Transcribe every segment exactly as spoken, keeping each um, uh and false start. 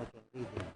second reading.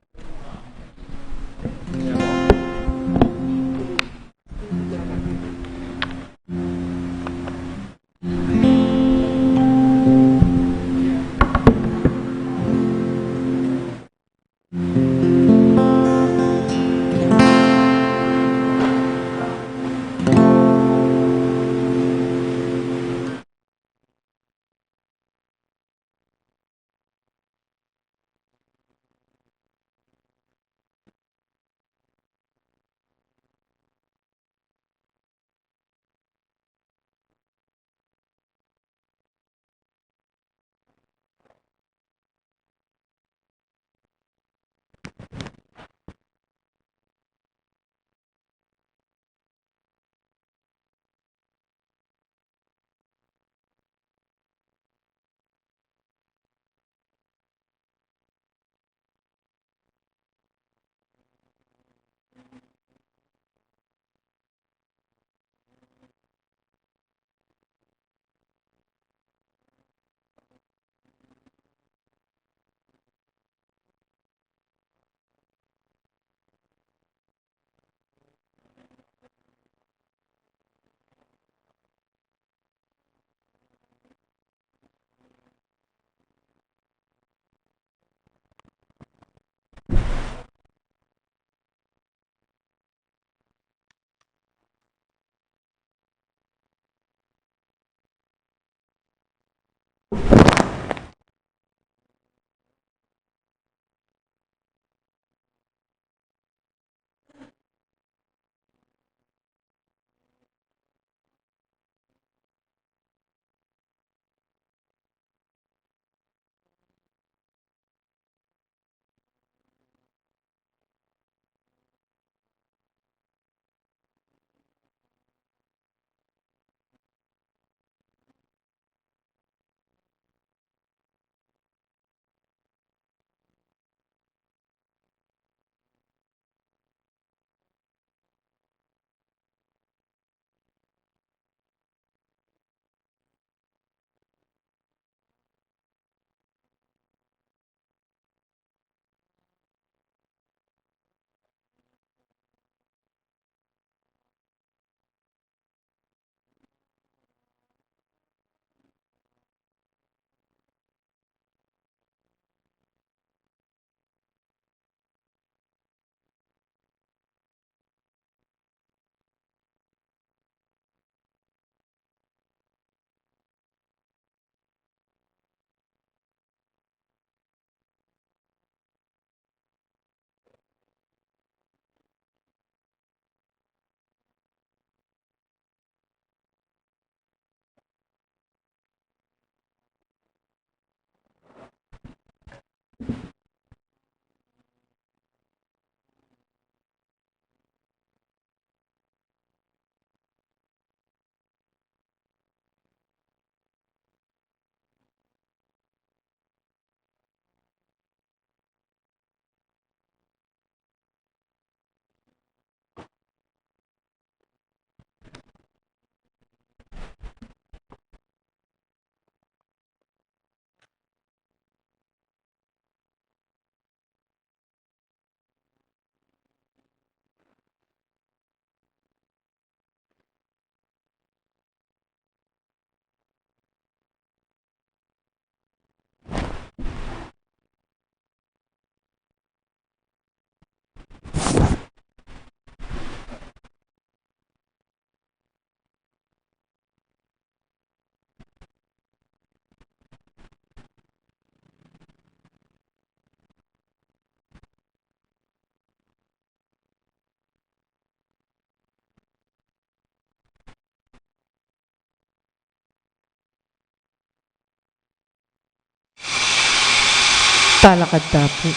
Talakad ta pu.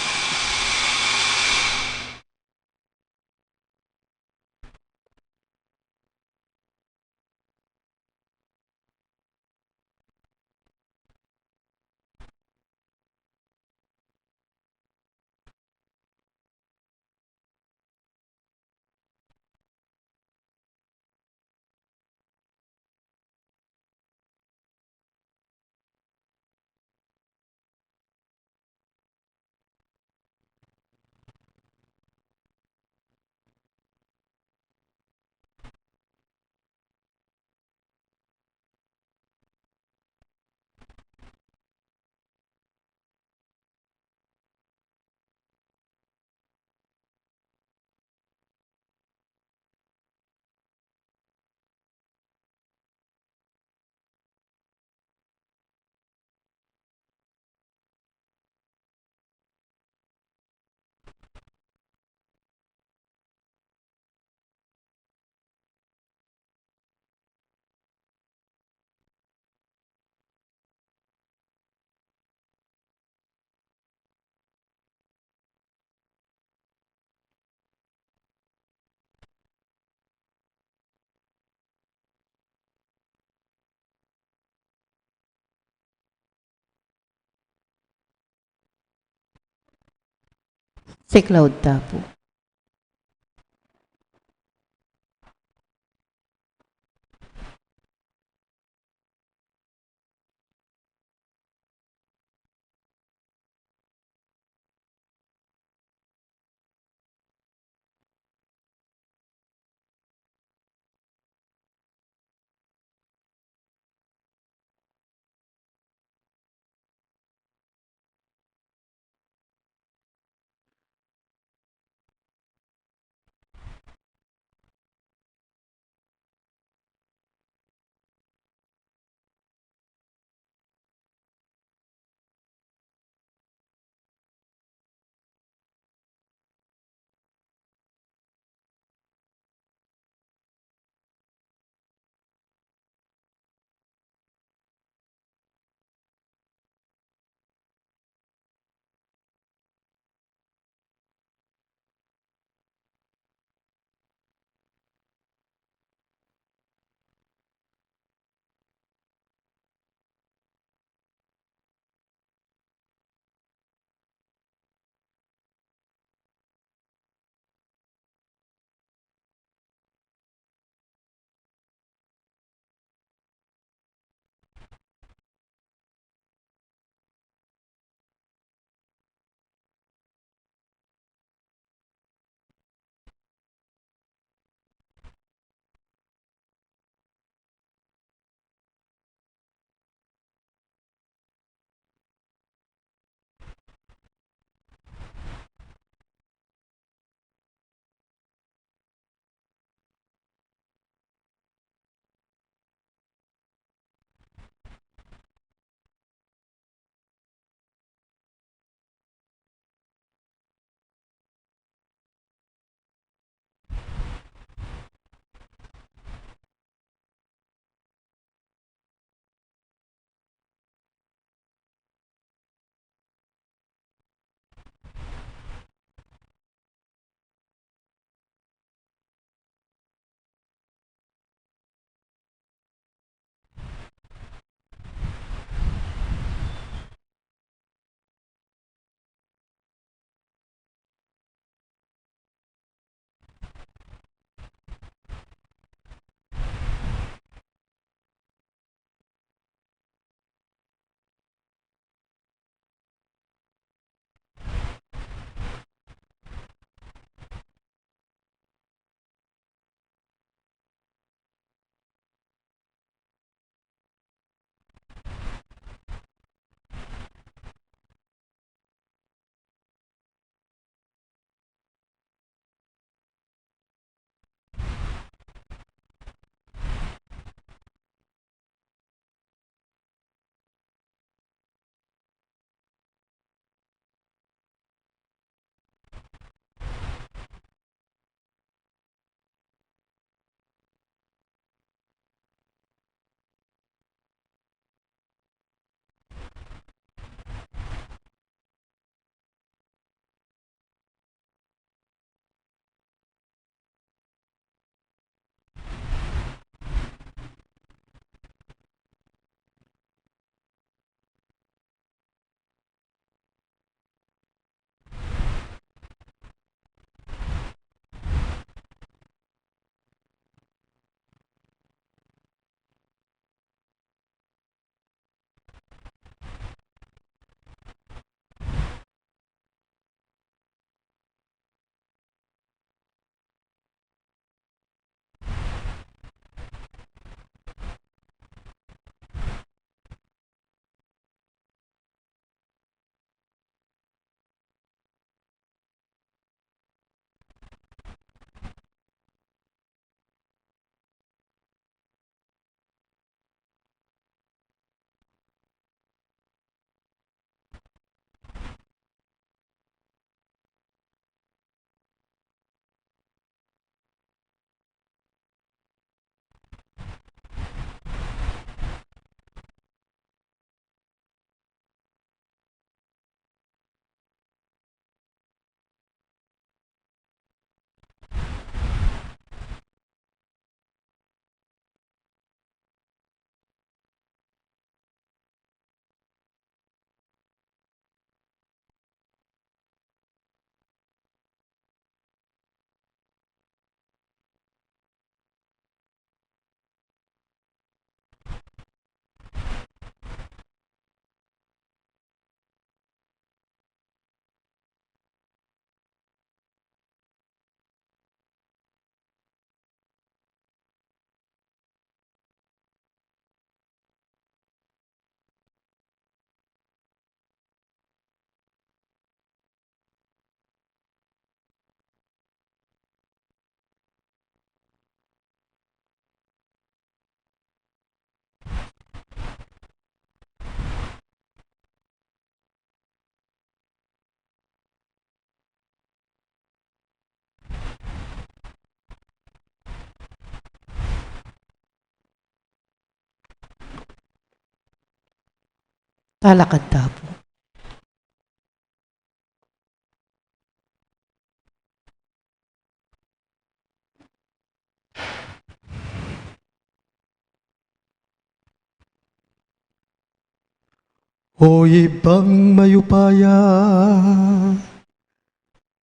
Siklaud ta pu. Talakad ta pu. O Ibpang mayupaya,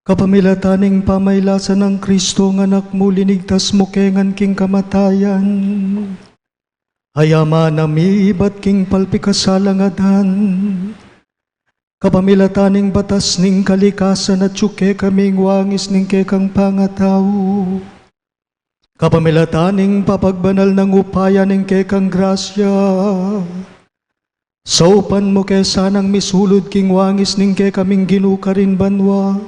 kapamilatan ning pamailasa nang Kristo a Anak mu, linigtas mu ke ngan king kamatayan. Ayaman na mi ibat king palpikasalang adan, kapamilatan ning batas ning kalikasan, atiu kekami ing wangis ning kekang pangatau. Kapamilatan ning papagbanal nang upaya ning kekang grasya, saupan mu ke sanang misulud king wangis ning kekaming Ginu karin banua.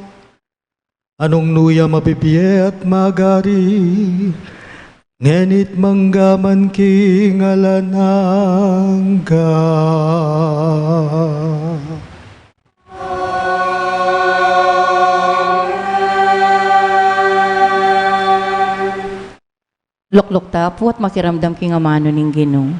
A nung nu ya mabibie at magari, ngeni't mangga man king alang angga. Lukluk ta pu at makiramdam king amanu ning Ginu.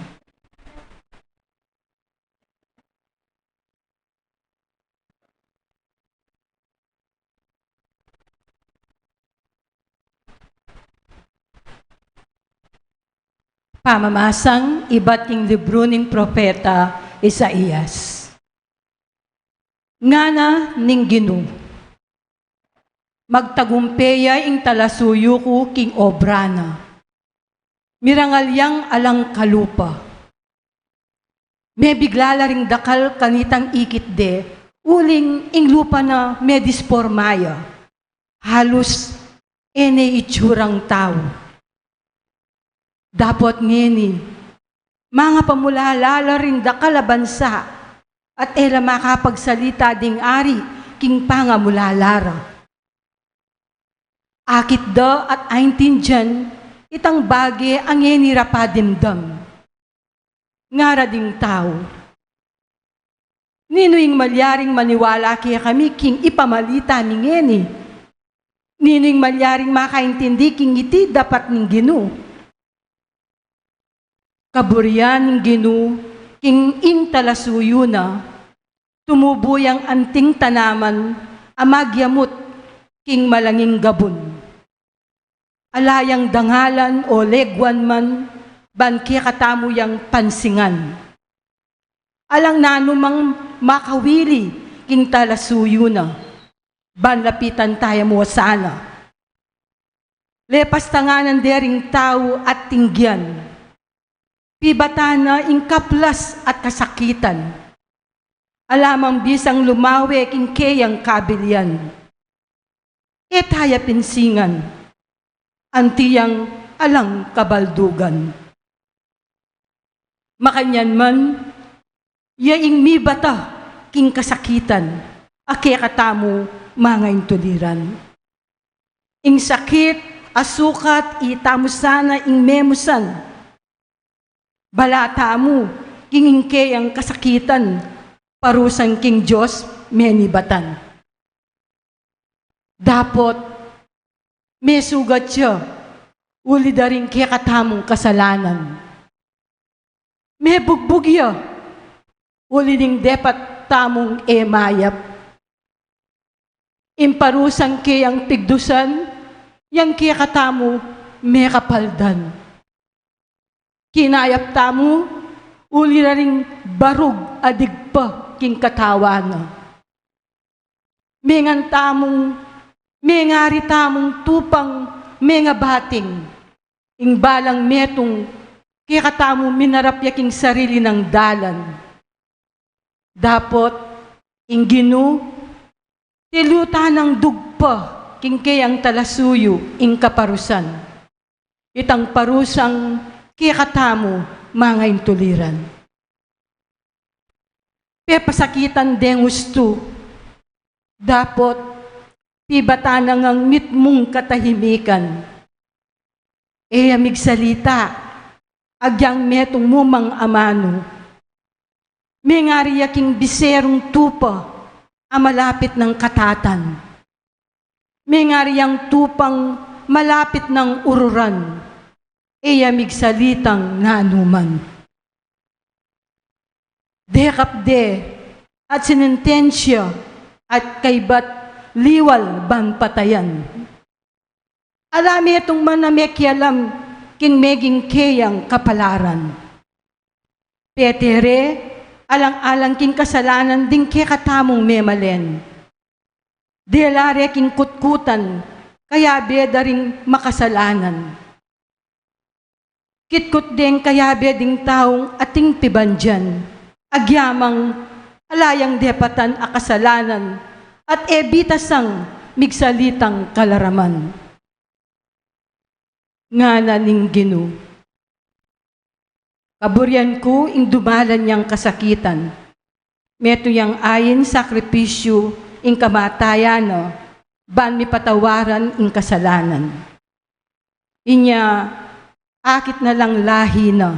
Pamamasang ibat king libru ning propeta Isaias. Ngana ning Ginu, magtagumpe ya ing talasuyu ku king obra na. Mirangal yang alang kalupa. Mebigla la ring dakal kanitang ikit de, uling ing lupa na medisporma ya. Halus e ne itsurang tau. Dapot ngeni, mangapamulala la ring dakal a bansa, at e la makapagsalita ding ari king pangamulala ra. Akit da at aintindian itang bage a ngeni ra padimdam. Ngara ding tau, ninu ing malyaring maniwala kekami king ipamalita mi ngeni? Ninu ing malyaring makaintindi king iti dapat ning Ginu? Kaburian ning Ginu king ing talasuyu na, tumubu yang anting tanaman a magyamut king malanging gabun. Ala yang dangalan o leguan man, ban kekatamu yang pansingan. Alang nanumang makawili king talasuyu na, ban lapitan taya mu sana. Lepas tanganan de ring tau at tinggian. Pibatan na ing kaplas at kasakitan. Ala mang bisang lumawe king keyang kabilian. E taya pinsingan, anti yang alang kabaldugan. Makanyan man, ya ing mibata king kasakitan a kekatamu mangaintuliran. Ing sakit a sukat itamu sana ing memusan. Bala tamu king ing keyang kasakitan, parusan king Dios menibatan. Dapot mesugat ya uli da ring kekatamung kasalanan. Mebugbug ya uli ning depat tamung e mayap. Ing parusan keyang pigdusan, yang kekatamu mekapaldan. Kinayap tamu uli da ring barug a digpa king katawan na. Mengan tamung, mengari tamung tupang mengabating ing balang metung kekatamu minarap ya king sarili nang dalan. Dapot ing Ginu, tilutan nang dugpa king keyang talasuyu ing kaparusan. Itang parusang kekatamu mangaintuliran. Pepasakitan deng ustu, dapot pibatan na ngang mitmung katahimikan. E ya migsalita, agyang metung mu mang amanu. Mengari ya king biserung tupa a malapit nang katatan. Mengari yang tupang malapit nang ururan. E ya migsalitang nanuman. Dekap de at sinentensya at kaybat liwal ban patayan. Ala metung man a mekialam king meging keyang kapalaran. Pete re, alang-alang king kasalanan ding kekatamung memalen. Dela re king kutkutan, kayabe da ring makasalanan. Kitkut deng kayabe ding taung ating pibandian, agyamang ala yang depatan a kasalanan at e bitasang migsalitang kalaraman. Ngana ning Ginu. Kaburian ku ing dumalan yang kasakitan. Metung yang ain sakripisyu ing kamatayan na, ban mipatawaran ing kasalanan. Inya, akit na lang lahi na.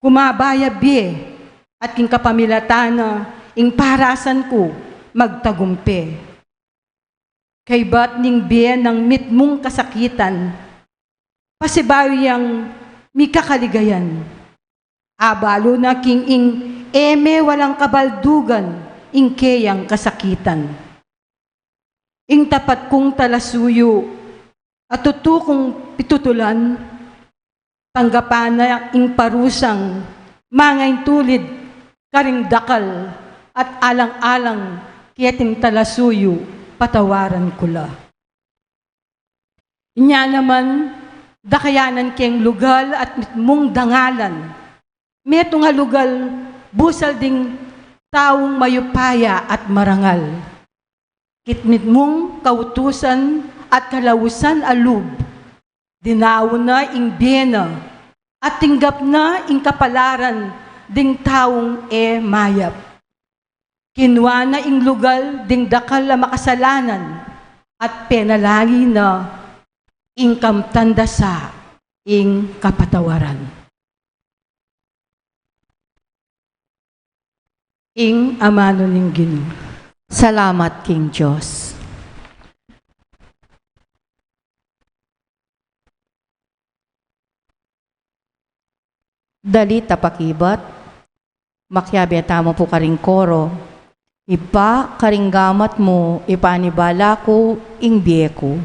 Kumaba ya bie, at king kapamilatan na, ing parasan ku magtagumpe. Kaybat ning bie nang mitmung kasakitan, pasibayu yang mikakaligayan. Abalu na king ing e me walang kabaldugan ing keyang kasakitan. Ing tapat kung talasuyu, a tutu kung pitutulan, tanggapan na ing parusang mangaintulid karing dakal at alang-alang keting talasuyu patawaran ku la. Inya naman, dakayanan keng lugal at mitmung dangalan. Metung a lugal busal ding taung mayupaya at marangal. Kitmitmung kautusan at kalausan a lub, dinaun na ing bie na, at tinggap na ing kapalaran ding taung e mayap. Kinua na ing lugal ding dakal a makasalanan, at penalangin na ing kamtan da sa ing kapatawaran. Ing amanu ning Ginu. Salamat king Dios. Dalit a pakibat, makiabe tamu pu karing koro. Ibpa, karing gamat mu, ipanibala ku ing bie ku.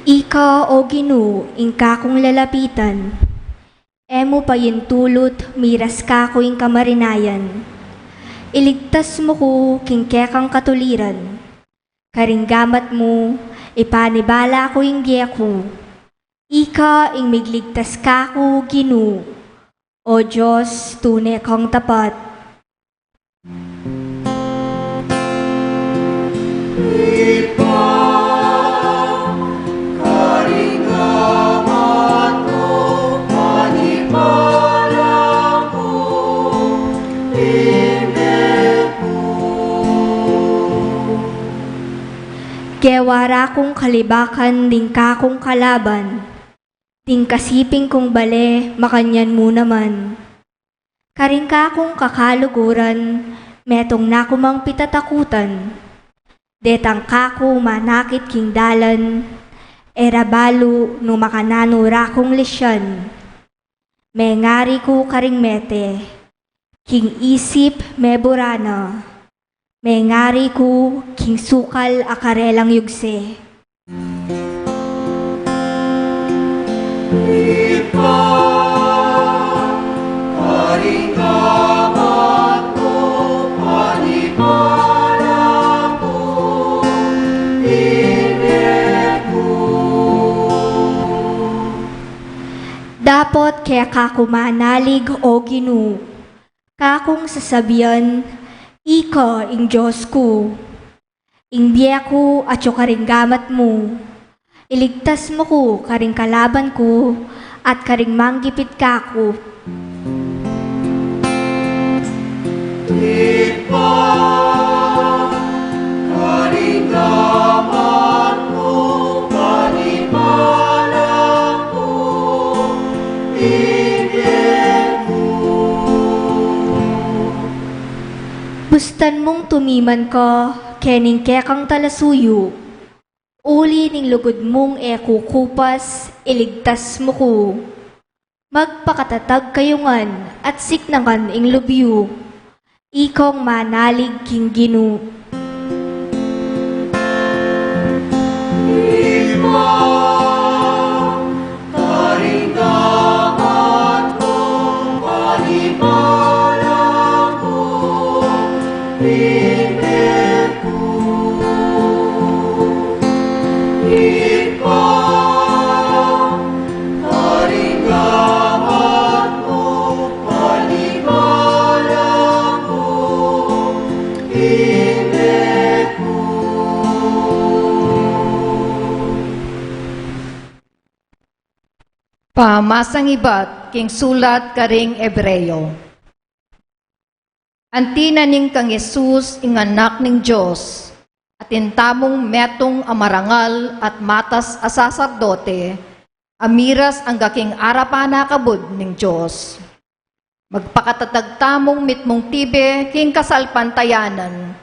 Ika, o Ginu, ing kakung lalapitan, e mu payintulut miras kaku ing kamarinayan. Iligtas mu ku king kekang katuliran. Karing gamat mu, ipanibala ku ing bie ku. Ika ing migligtas kaku, Ginu. O Dios, tune kang tapat. Ibpa, karing gamat mu, panibala ku ing bie ku. Gewa ra kung kalibakan ding kakung kalaban, ding kasiping kung bale makanyan mu naman. Karing kakung kakaluguran, metung na ku mang pitatakutan. Detang kaku manakit king dalan, e ra balu nung makananu ra kung lisyan. Mengari ku karing mete, king isip mebura na. Mengari ku king sukal a karelang yugse. Ibpa, karing gamat mu, panibala ku ing bie ku. Dapot keka ku manalig, o Ginu, kakung sasabian, ika ing Dios ku. Ing bie ku atyu karing gamat mu. Iligtas mu ku karing kalaban ku at karing manggipit kaku. Ibpa, karing gamat mu, panibalang ku, ing bie ku. Bustan mung tumiman ka kening kekang talasuyu. Uli ning lugud mung e kukupas, iligtas mu ku. Magpakatatag kayu ngan at siknangan ing lub yu. Ikong manalig king Ginu. Ibpa, karing gamat mu, panibalang ku, ing bie ku. Ibpa, karing gamat mu, panibalang ku, ing bie ku. Pamasang ibat king sulat karing Hebreo. Anti na ning kang Jesus ing Anak ning Dios, atin tamung metung a marangal at matas a saserdote, a miras angga king arapan a kabud ning Dios. Magpakatatag tamung mitmung tibe king kasalpantayanan.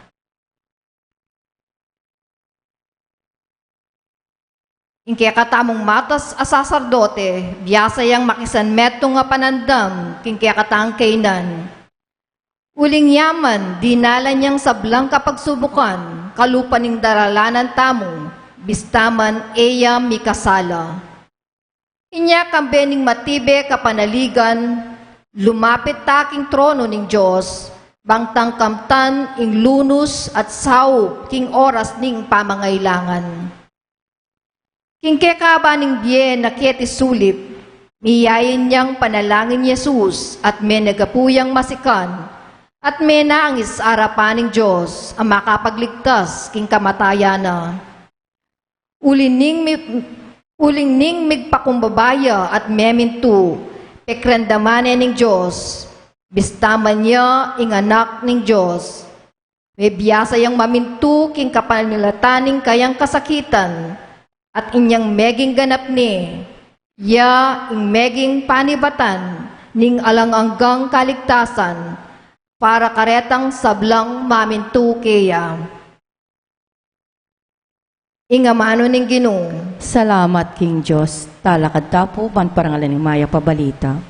Ing kekatamung matas a saserdote, biasa yang makisan metung a panandam king kekatang kaynan. Uling yaman, dinalan yang sablang kapagsubukan, kalupa ning daralanan tamu, bista man e ya mikasala. Inya kambe ning matibe kapanaligan, lumapit ta king trono ning Dios, bang tang kamtan ing lunus at saup king oras ning pamangailangan. King kekaba ning bie na keti sulip, miyain yang panalangin Jesus at menegapu yang masikan, at menangis arapan ning Dios a makapagligtas king kamatayan na. Uling ning mi-, uling ning migpakumbaba ya at memintu, pekrendaman ne ning Dios, bista man ya ing Anak ning Dios. Mebiasa yang mamintu king kapamilatan ning kayang kasakitan, at inyang meging ganap ne, ya ing meging panibatan ning alang anggang kaligtasan para karetang sablang mamintu keya. Ing amanu ning Ginu. Salamat king Dios. Talakad ta pu ban parangalan ing mayap a balita.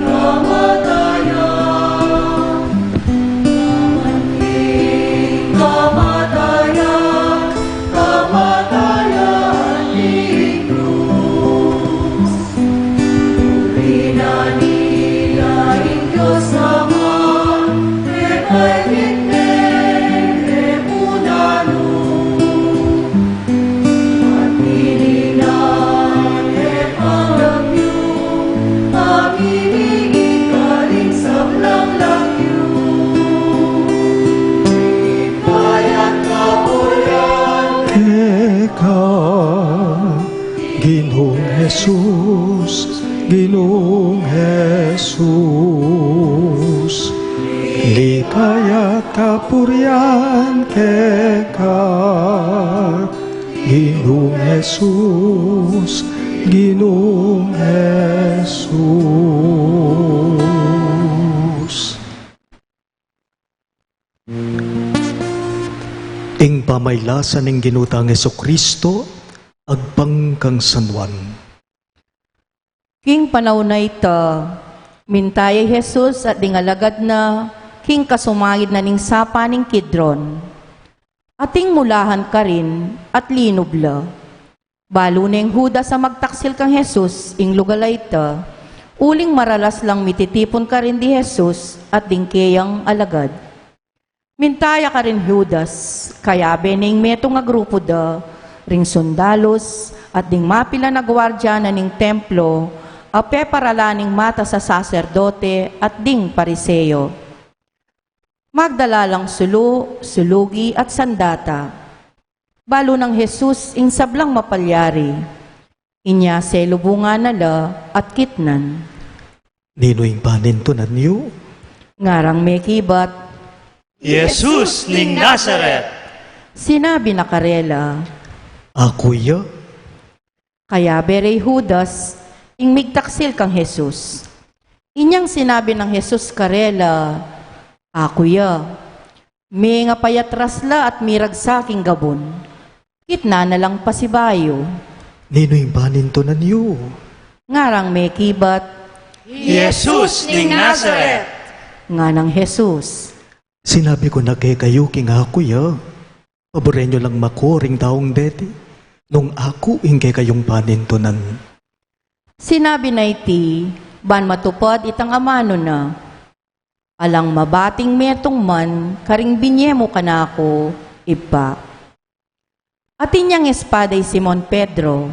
Kamatayan, kamatayan, kamatayan ning krus. Uli na nila ing Dios Ama, e kaybat ne, e punanu. At pininan e pangaku, a mimigit karing sablang lagyu. Kaya kapurian keka, Ginung Jesus, Ginung Jesus. Lipay at kapurian keka, Ginung Jesus, Ginung Jesus. Ing pamailasan ning Ginu tang Jesucristo agpang kang San Juan. King panaun a ita, minta ya i Jesus at ding alagad na king kasumagid na ning sapa ning Kidron. Ating mulahan karin at linub la. Balu neng Judas a magtaksil kang Jesus ing lugal a ita, uling maralas lang mititipun karin di Jesus at ding keyang alagad. Minta ya karin Judas, kayabe ne ing metung a grupu da ring sundalus at ding mapilan a guardia na ning templo a peparalan ning matas a saserdote at ding Pariseo. Magdala lang sulu, sulugi at sandata. Balu nang Jesus ing sablang mapalyari. Inya selubungan na la at kitnan. Ninu ing panintunan yu? Ngarang mekibat, Jesus ning Nazaret. Sinabi na karela, Aku ya. Kayabe re i Judas, ing migtaksil kang Jesus. Inyang sinabi nang Jesus karela, Aku ya. Mengapayatras la at miragsa king gabun. Kitnan na lang pasibayu. Ninu ing panintunan yu? Ngarang mekibat, Jesus ning Nazaret. Nganang Jesus, Sinabi ku na kekayu king aku ya. Paburen yu lang maku ring taung deti, nung aku ing kekayung panintunan. Sinabi na iti, ban matupad itang amanu na, Alang mabating metung man karing binye mu kanaku, Ibpa. Atin yang espada i Simon Pedro,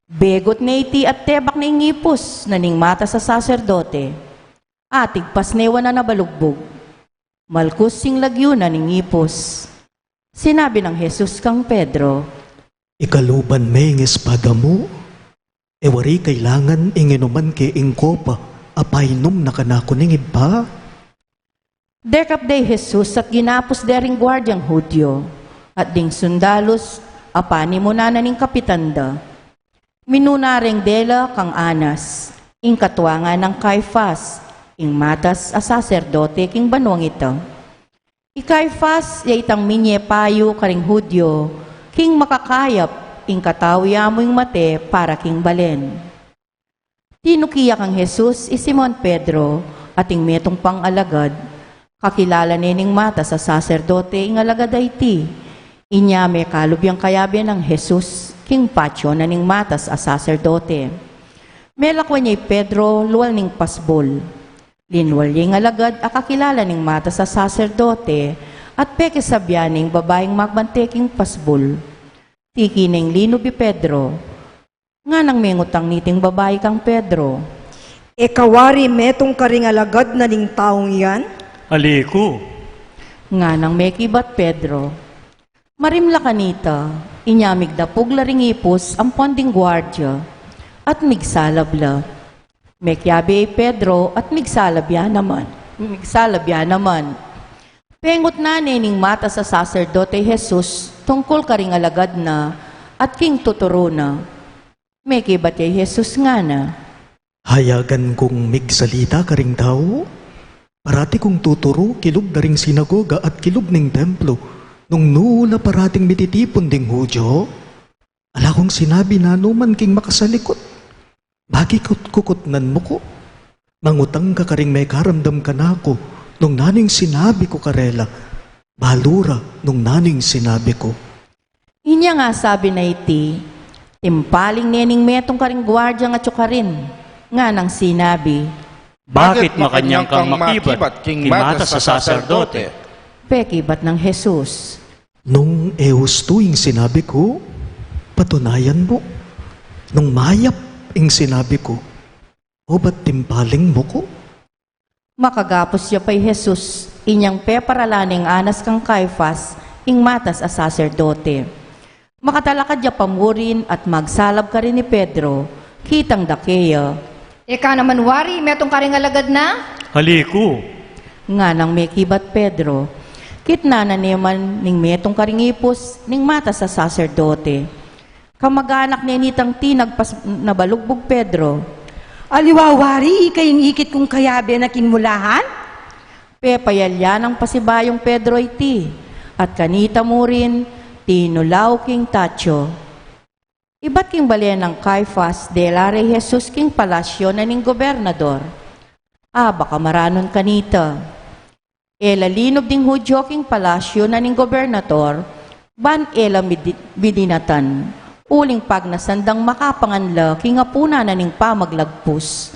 begut ne iti at tebak ne ing ipus na ning matas a saserdote. Atigpas ne wanan a balugbug. Malkus ing lagyu na ning ipus. Sinabi nang Jesus kang Pedro, Ikaluban me ing espada mu, e wari kailangan ing inuman ke ing kopa a painum na kanaku ning Ibpa? Dekap de i Jesus at ginapus de ring guardiang Judio, at ding sundalus a panimunan na ning kapitan da. Minuna reng dela kang Anas, ing katuangan nang Caifas, ing matas a saserdote king banuang ita. I Caifas ya itang minye payu karing Judio, king makakayap ing katau ya mu ing mate para king balen. Tinuki ya kang Jesus i Simon Pedro, at ing metung pang alagad, kakilala ne ning matas a saserdote ing alagad a iti. Inya mekalub yang kayabe nang Jesus king patio na ning matas a saserdote. Melakwan ya i Pedro lual ning pasbul. Linwal ya ing alagad a kakilala ning matas a saserdote, at pekisabyan ne ing babaing magbante king pasbul. Tiki neng linub i Pedro. Nganang mengutang niting babai kang Pedro, E ka wari metung karing alagad na ning taung yan? Ali ku. Nganang mekibat Pedro, Marimla kanita. Inya migdapug la ring ipus ampon ding guardia, at migsalab la. Mekiabe i Pedro at migsalab ya naman. Migsalab ya naman. Pengutnan ne ning matas a saserdote i Jesus tungkul karing alagad na at king tuturu na. Mekibat ya i Jesus ngana, Hayagan kung migsalita karing tau? Parati kung tuturu kilub da ring sinagoga at kilub ning templo, nung nu la parating mititipun ding Judio. Ala kung sinabi nanu man king makasalikut. Bakit kukutnan mu ku? Mangutang ka karing mekaramdam kanaku nung nanu ing sinabi ku karela, balu ra nung nanu ing sinabi ku. Inya nung asabi na iti, timpaling ne ning metung karing guardiang atyu karin, nganang sinabi, Bakit makanyan kang makibat king matas a saserdote? Pekibat nang Jesus, Nung e ustu ing sinabi ku, patunayan mu. Nung mayap ing sinabi ku, obat timpaling mu ku? Makagapus ya pa i Jesus, inyang peparalan neng Anas kang Caifas, ing matas a saserdote. Makatalakad ya pa murin at magsalab karin i Pedro, kitang da keya, E ka naman wari metung karing alagad na? Ali ku. Nganang mekibat Pedro, kitnan na ne man ning metung karing ipus ning matas a saserdote. Kamaganak ne nitang tinagpas na balugbug Pedro. Aliwa wari ika ing ikit kung kayabe na king mulahan? Pepayalya nang pasibayung Pedro iti, At kanita mu rin tinulaw king tatsu. Ibat king bale nang Caifas, dela re i Jesus king palasyo na ning gobernador. Aba ka maranun kanita. E la linub ding Judio king palasyo na ning gobernador, ban e la midi-, midinatan, uling pagnasan dang makapangan la king apunan na ning pamaglagpus.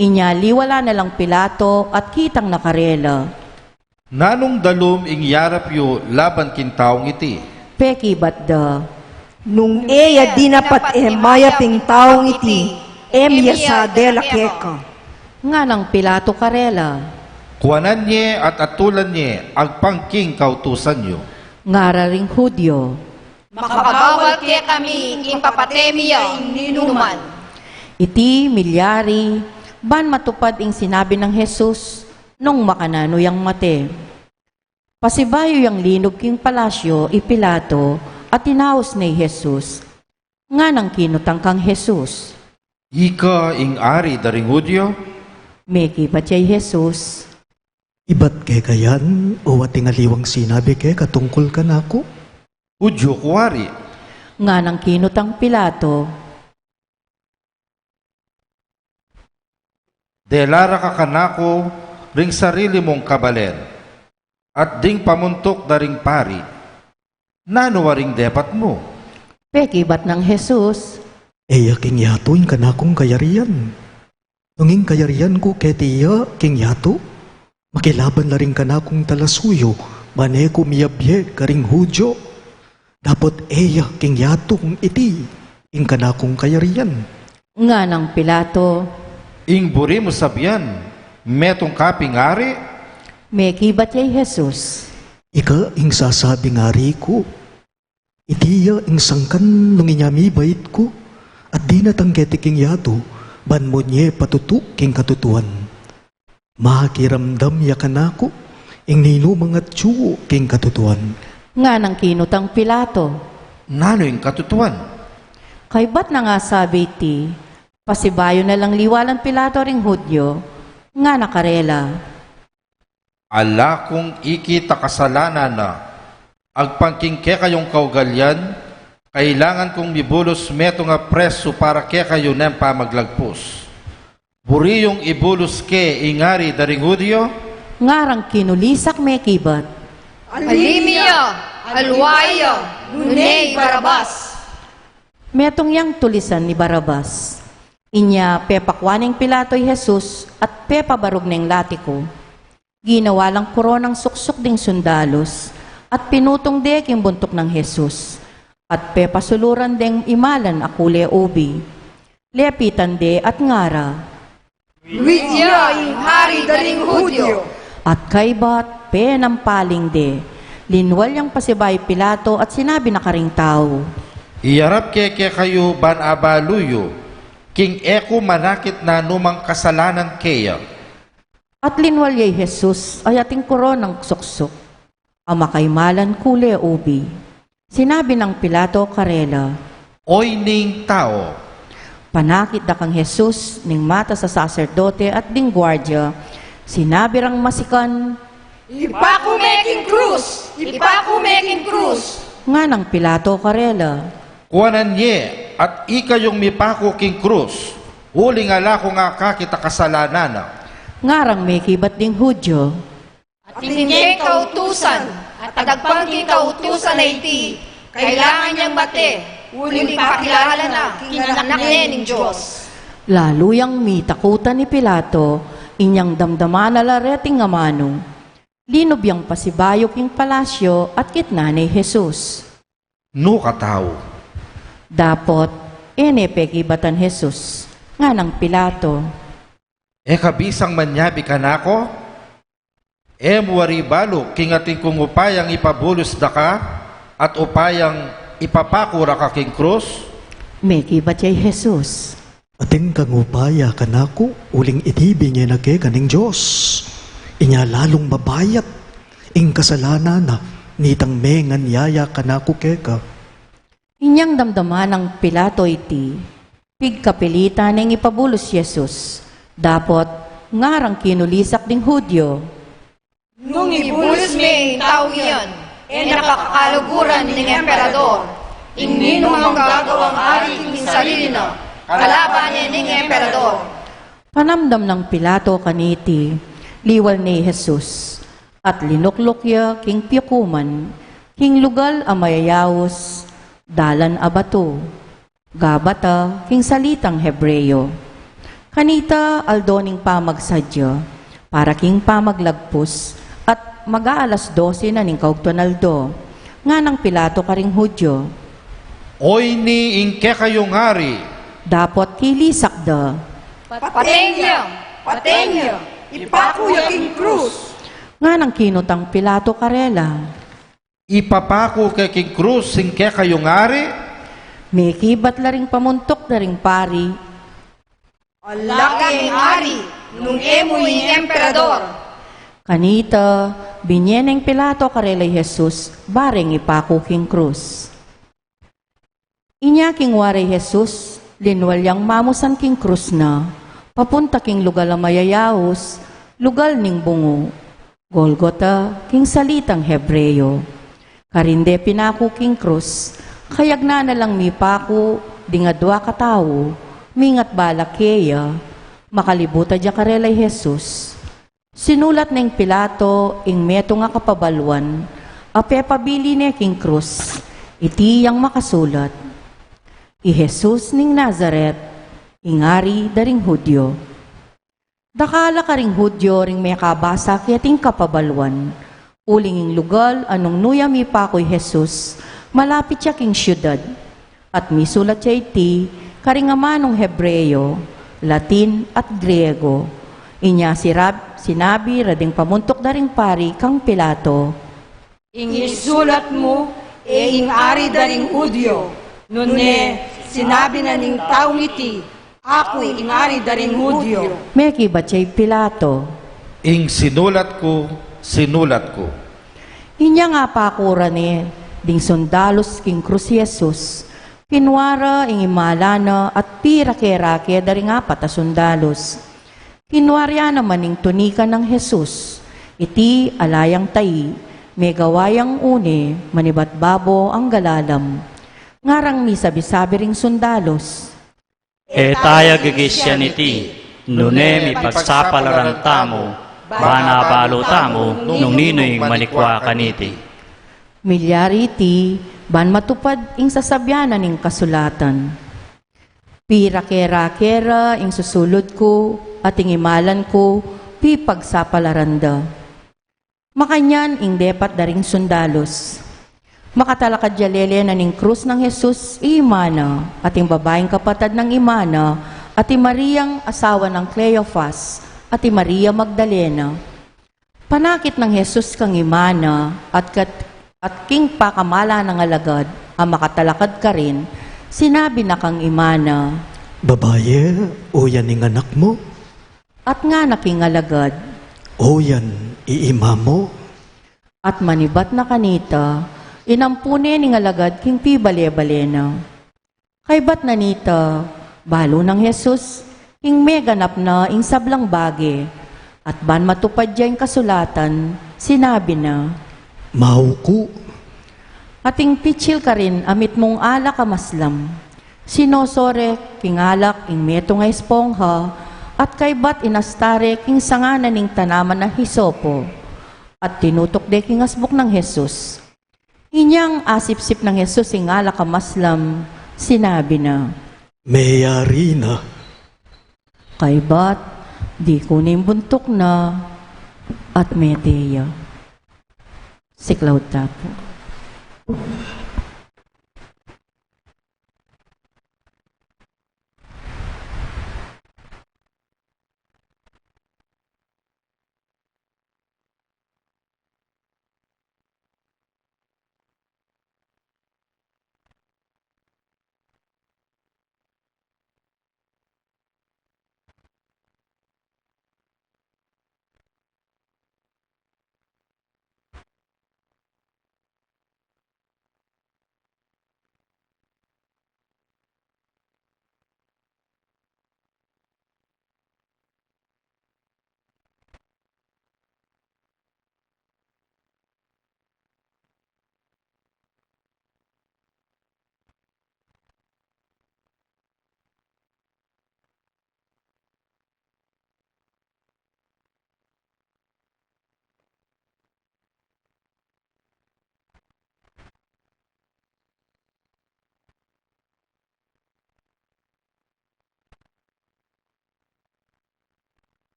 Inya liwalan na lang Pilato at kitang na karela. Nanung dalum ing yarap yu laban king taung iti? Pekibat da. Nung e ya dinapat e mayap ing taung iti, e mi ya sa dela keka. Nganang Pilato karela. Kuanan ye at atulan ye agpang king kautusan yu. Ngara ring Judio. Makabawal kekami ing papate mi ya ing ninuman. Iti milyari, ban matupad ing sinabi nang Jesus, nung makananu yang mate. Pasibayu yang linub king palasyo i Pilato, at inaus ne i Jesus. Nganang kinutang kang Jesus. Ika ing ari da ring Judio? Mekibat ya i Jesus. Ibat keka yan, o ating aliwang sinabi keka tungkul kanaku? Judio ku wari. Nganang kinutang Pilato. Dela ra ka kanaku ring sarili mung kabalen, at ding pamuntuk da ring pari. Nanu waring depat mu? Pekibat nang Jesus. E ya king yatu ing kanakung kayarian. Nung ing kayarian ku keti ya king yatu, makilaban la ring kanakung talasuyu, ban e ku miyabye karing Judio. Dapot e ya king yatung iti ing kanakung kayarian. Nganang Pilato. Ing buri mu sabian, metung ka ping ari? Mekibat ya i Jesus. Ika ing sasabing ari ku. Iti ya ing sangkan nung inya mibait ku, at dinatang keti king yatu, ban munye patutu king katutuan. Makiramdam ya kanaku ing ninumang atyu king katutuan. Nganang kinutang Pilato. Nanu ing katutuan? Kaybat nang asabi iti, pasibayu na lang liwalan Pilato ring Judio, ngana karela. Ala kung ikit a kasalanan na, agpang king kekayung kaugalian, kailangan kung mibulus metung a presu para kekayu neng pamaglagpus. Buri yung ibulus ke ing ari da ring Judio? Ngarang kinulisak mekibat. Ali mi ya, alwa ya, nune i Barabas. Metung yang tulisan i Barabas. Inya pepakua neng Pilato i Jesus at pepabarug neng latiku. Ginawa lang koronang suksuk ding sundalus at pinutung de king buntuk nang Jesus at pepasuluran deng imalan a kule ubi. Lepitan de at ngara. Wit ya ing hari da ring Judio. At kaybat penampaling de. Linwal yang pasibayu i Pilato at sinabi na karing tau. Iyarap ke kekayu ban abalu yu king e ku manakit nanumang kasalanan keya. At linwal ya i Jesus a ating koronang suksuk a makaimalan kule ubi. Sinabi nang Pilato karela. Oy ning tau. Panakit da kang Jesus ning matas a saserdote at ding guardia, sinabi rang masikan. Ipaku me king krus! Ipaku me king krus! Nganang Pilato karela. Kuanan ye at ikayung mipaku king krus, uling ala kung akakit a kasalanan na. Ngarang mekibat ding Judio. Atin keng kautusan, at agpang king kautusan a iti, kailangan yang mate, uling pakilala na king anak ne ning Dios. Lalu yang mitakutan i Pilato, inyang damdaman na la reting amanu. Linub yang pasibayu king palasyo at kitnan ne i Jesus. Nu ka tau? Dapot e ne pekibatan Jesus. Nganang Pilato. E ka bisang manyabi kanaku? E mu wari balu king atin kung upayang ipabulus da ka at upayang ipapaku ra ka king krus? Mekibat ya i Jesus. Atin kang upaya kanaku uling iti binye na keka ning Dios. Inya lalung mabayat ing kasalanan na nitang mengan ya ya kanaku keka. Inyang damdaman nang Pilato iti, pigkapilitan neng ipabulus i Jesus. Dapot ngarang kinulisak ding Judio. Nung ibulus me ing taung iyan, E na kakaluguran ning emperador ing ninumang gagawang ari king sarili na, kalaban ne ning emperador. Panamdam nang Pilato kaniti, liwal ne i Jesus, at linukluk ya king piukuman, king lugal a mayayaus, dalan a batu, Gabata, king salitang Hebreo. Kanita aldo ning pamagsadya, para king pamaglagpus, at mag-aalas dose na ning kaugtuan aldo. Nganang Pilato karing Hudyo, "Oyni ing kekayung ari." Dapot kilisak da, "Paten ya! Paten ya! Ipaku ya king krus!" Nganang kinutang Pilato karela, "Ipapaku ke king krus ing kekayung ari?" Mekibat la ring pamuntuk da ring pari, "Ala ka ing ari, nung e mu ing emperador." Kanita, binye neng Pilato karela i Jesus, bareng ipaku king krus. Inya king wari i Jesus, linwal yang mamusan king krus na, papunta king lugal a mayayaus, lugal ning bungu, Golgota, king salitang Hebreo. Karin de pinaku king krus, kayagnan na lang mipaku ding adua katau, mingat bala keya, makalibuta da karela i Jesus. Sinulat neng Pilato ing metung a kapabaluan a pepabili ne king krus, iti yang makasulat, "I Jesus ning Nazaret, ing Ari da ring Hudyo." Dakal a karing Hudyo ring mekabasa keting kapabaluan, uling ing lugal a nung nu ya mipaku i Jesus, malapit ya king siudad, at misulat ya iti karing amanung Hebreo, Latin, at Griego. Inya sirab-, sinabi ra ding pamuntuk da ring pari kang Pilato, "Ing isulat mu, e ing Ari da ring Hudyo, nune sinabi na ning taung iti, 'Aku ing Ari da ring Hudyo.'" Mekibat ya i Pilato, "Ing sinulat ku, sinulat ku." Inya nga paku ra ne ding sundalus king krus i Jesus, kinua ra ing imalan na at pirake-rake da ring apat a sundalus. Kinua ra naman ing tunika nang Jesus, iti ala yang tai, megawa yang une, manibat babo anggalalam. Ngarang misabi-sabi ring sundalus, "E taya gigisyan iti, nune mipagsapalaran tamu, ban abalu tamu nung ninu ing manikwa kaniti." Milyari iti, ban matupad ing sasabian na ning kasulatan, "Pirake-rake ra ing susulud ku, at ing imalan ku pipagsapalaran da." Makanyan ing depat da ring sundalus. Makatalakad ya lele na ning krus nang Jesus i ima na, at ing babaing kapatad nang ima na, at i Mariang asawa nang Cleofas, at i Maria Magdalena. Panakit nang Jesus kang ima na, at kat-, at king pakamalan nang alagad a makatalakad karin, sinabi na kang ima na, "Babaye, oyan ing anak mu." At ngana king alagad, "Oyan i ima mu." At manibat na kanita, inampu ne ning alagad king pibale-bale na. Kaybat na nita, balu nang Jesus ing meganap na ing sablang bage, at ban matupad ya ing kasulatan, sinabi na, "Mauku." At ing pitsil karin a mitmung alak a maslam, sinoso re king alak ing metung a espongha, at kaybat inasta re king sanga na ning tanaman a hisopo, at tinutuk de king asbuk nang Jesus. Inyang asipsip nang Jesus ing alak a maslam, sinabi na, "Meyari na." Kaybat, dikune ing buntuk na, at mete ya. Siklaud ta pu.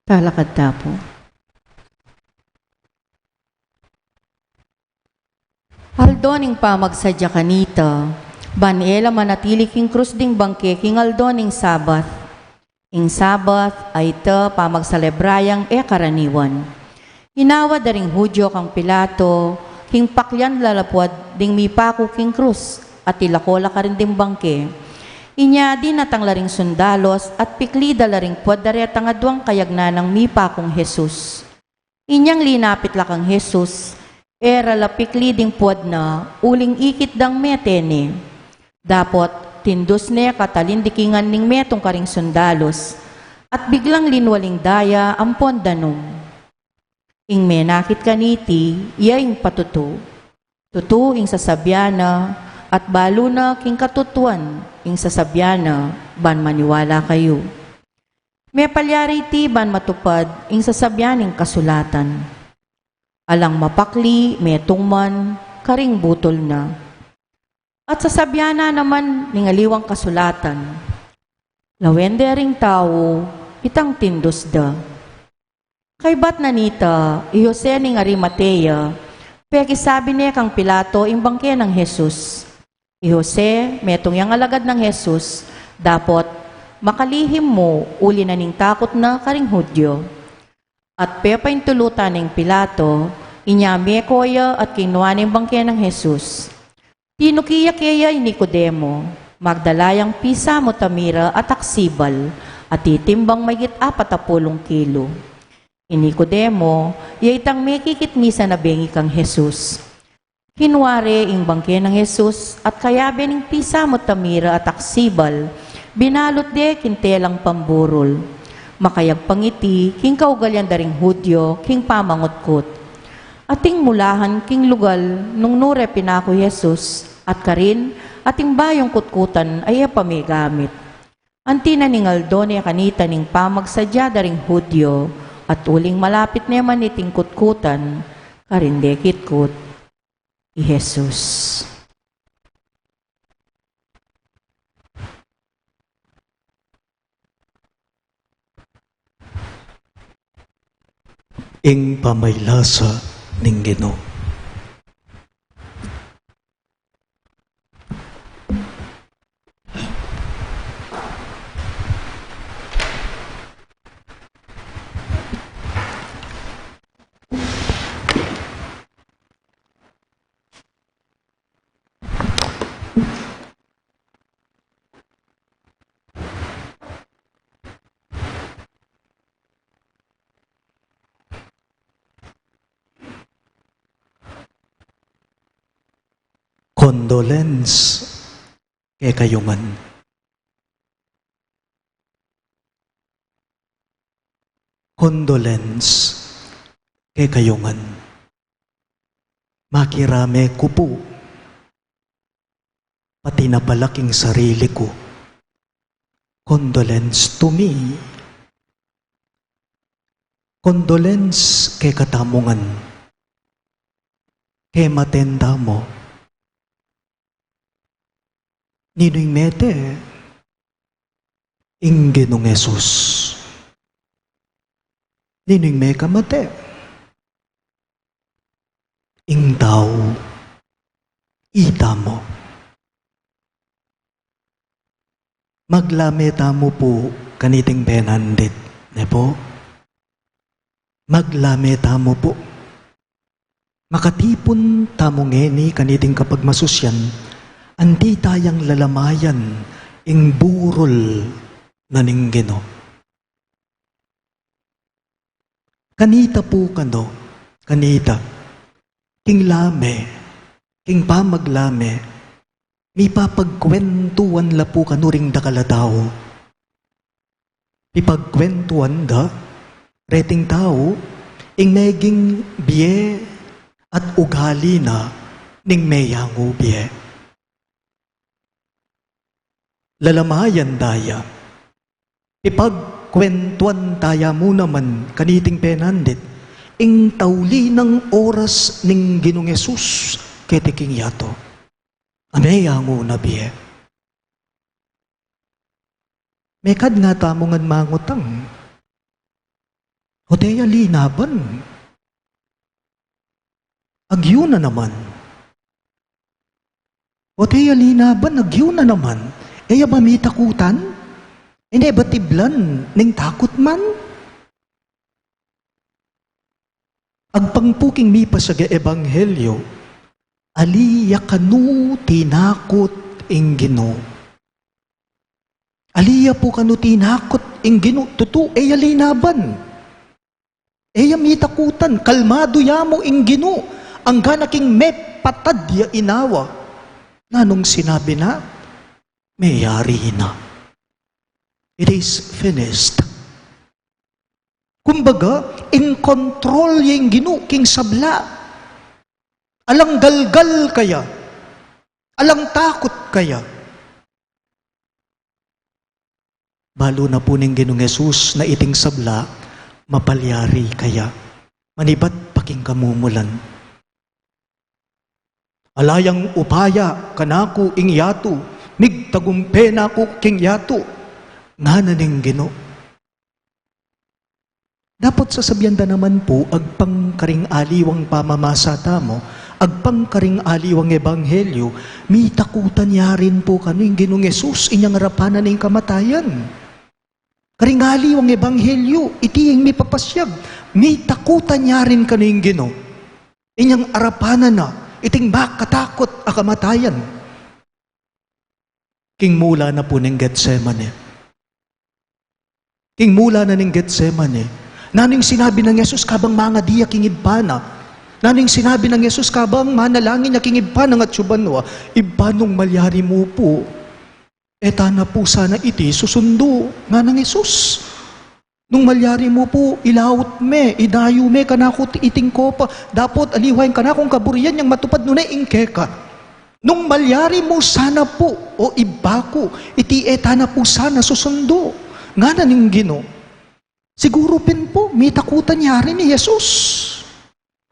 Talakad ta pu. Aldo ning pamagsadya kanita, ban e la manatili king krus ding bangke king aldo ning Sabat. Ing Sabat a ita pamagsalebra yang e karaniwan. Inawa da ring Judio kang Pilato king paklian la la puad ding mipaku king krus, at ilako la karin ding bangke. Inya dinatang la ring sundalos at pikli da la ring puad da retang aduang kayagnan nang mipakung Jesus. Inyang linapit la kang Jesus, e ra la pikli ding puad na uling ikit dang mete ne. Dapot tindus ne katalin dikingan ning metung karing sundalos, at biglang linwal ing daya ampon danum. Ing menakit kaniti, iya ing patutu. Tutu ing sasabian na, at balu na king katutuan ing sasabian na, ban maniwala kayu. Mepalyari iti ban matupad ing sasabian ning kasulatan, "Alang mapakli, metung man, karing butul na." At sasabian na naman ning aliwang kasulatan, "Lawen de ring tau itang tindus da." Kaybat na nita, i Jose ning Arimatea, pekisabi ne kang Pilato ing bangke nang Jesus. I Jose, metung yang alagad nang Jesus, dapot makalihim mu uli na ning takut na karing Judio. At pepaintulutan neng Pilato, inya meko ya at kinua ne ing bangke nang Jesus. Tinuki ya keya i Nicodemo, magdala yang pisamut a mira at aksibal, a titimbang maygit apat a pulung kilu. I Nicodemo, iya itang mekikit misan a bengi kang Jesus. Kinua re ing bangke nang Jesus, at kayabe ning pisamut a mira at aksibal, binalut de king telang pamburul. Makayagpang iti king kaugalian da ring Judio king pamangutkut. Ating mulahan king lugal nung nu re pinaku i Jesus, at karin ating bayung kutkutan a e pa megamit. Anti na ning aldo ne kanita ning pamagsadya da ring Judio, at uling malapit ne man iting kutkutan, karin de kitkut i Jesus. Ing pamaylasa ning Ginu. Condolence kekayu ngan. Condolence kekayu ngan. Makirame ku pu, pati na pala king sarili ku. Condolence to me. Condolence kekatamu ngan. Kematen tamu. Ninu ing mete? Ing Ginung Jesus. Ninu ing mekamate? Ing tau. Itamu. Maglame tamu pu kaniting penandit, ne pu? Maglame tamu pu. Makatipun tamu ngeni kaniting kapagmasusyan, anti tayang lalamayan ing burul na ning Ginu. Kanita pu kanu, kanita, king lame, king pamaglame, mipapagkwentuan la pu kanu ring dakal a tau. Pipagkwentuan da reting tau ing meging bie at ugali na ning meyangu bie. Lalamayan da ya. Ipagkwentuan taya mu naman kaniting penandit ing tauli nang oras ning Ginung Jesus keti king yatu. A meyangu na bie. Mekad nga tamu ngan mangutang. O te ya linaban, agyu na naman. O te ya linaban, agyu na naman. E ya ba mitakutan? E ne ba tiblan ning takut man? Agpang pu king mipasiag a ebanghelyo, ali ya kanu tinakut ing Ginu. Ali ya pu kanu tinakut ing Ginu, tutu, e ya linaban. E ya mitakutan, kalmadu ya mu ing Ginu, angga na king mepatad ya inawa. Nanung sinabi na? Meyari na. It is finished. Kumbaga, in control ya ing Ginu king sabla. Alang galgal kaya. Alang takut kaya. Balu na pu ning Ginung Jesus na iting sabla, mapalyari kaya. Manibat pa king kamumulan. Ala yang upaya kanaku ing yatu, migtagumpe na ku king yatu, ngana ning Ginu. Dapot sasabian da naman pu, agpang karing aliwang pamamasa tamu, agpang karing aliwang ebanghelyo, mitakutan ya rin pu kanu ing Ginung Jesus, inyang arapan na ning kamatayan. Karing aliwang ebanghelyo, iti ing mipapasiag, mitakutan ya rin kanu ing Ginu. Inyang arapan na, iting makatakut a kamatayan. King mula na pu ning Getsemane. King mula na ning Getsemane. Nanu ing sinabi nang Jesus kabang mangadi ya king Ibpa na? Nanu ing sinabi nang Jesus kabang manalangin ya king Ibpa na ngatsu banua? Ibpa, nung malyari mu pu, e ta na pu sana iti susundu, nganang Jesus. Nung malyari mu pu, ilaut me, idayu me kanaku iting kopa, dapot aliwa ing kanakung kaburian yang matupad nune ing keka. Nung malyari mu sana pu, o Ibpa ku, iti e ta na pu sana susundu, ngana ning Ginu. Siguru pin pu, mitakutan ya rin i Jesus.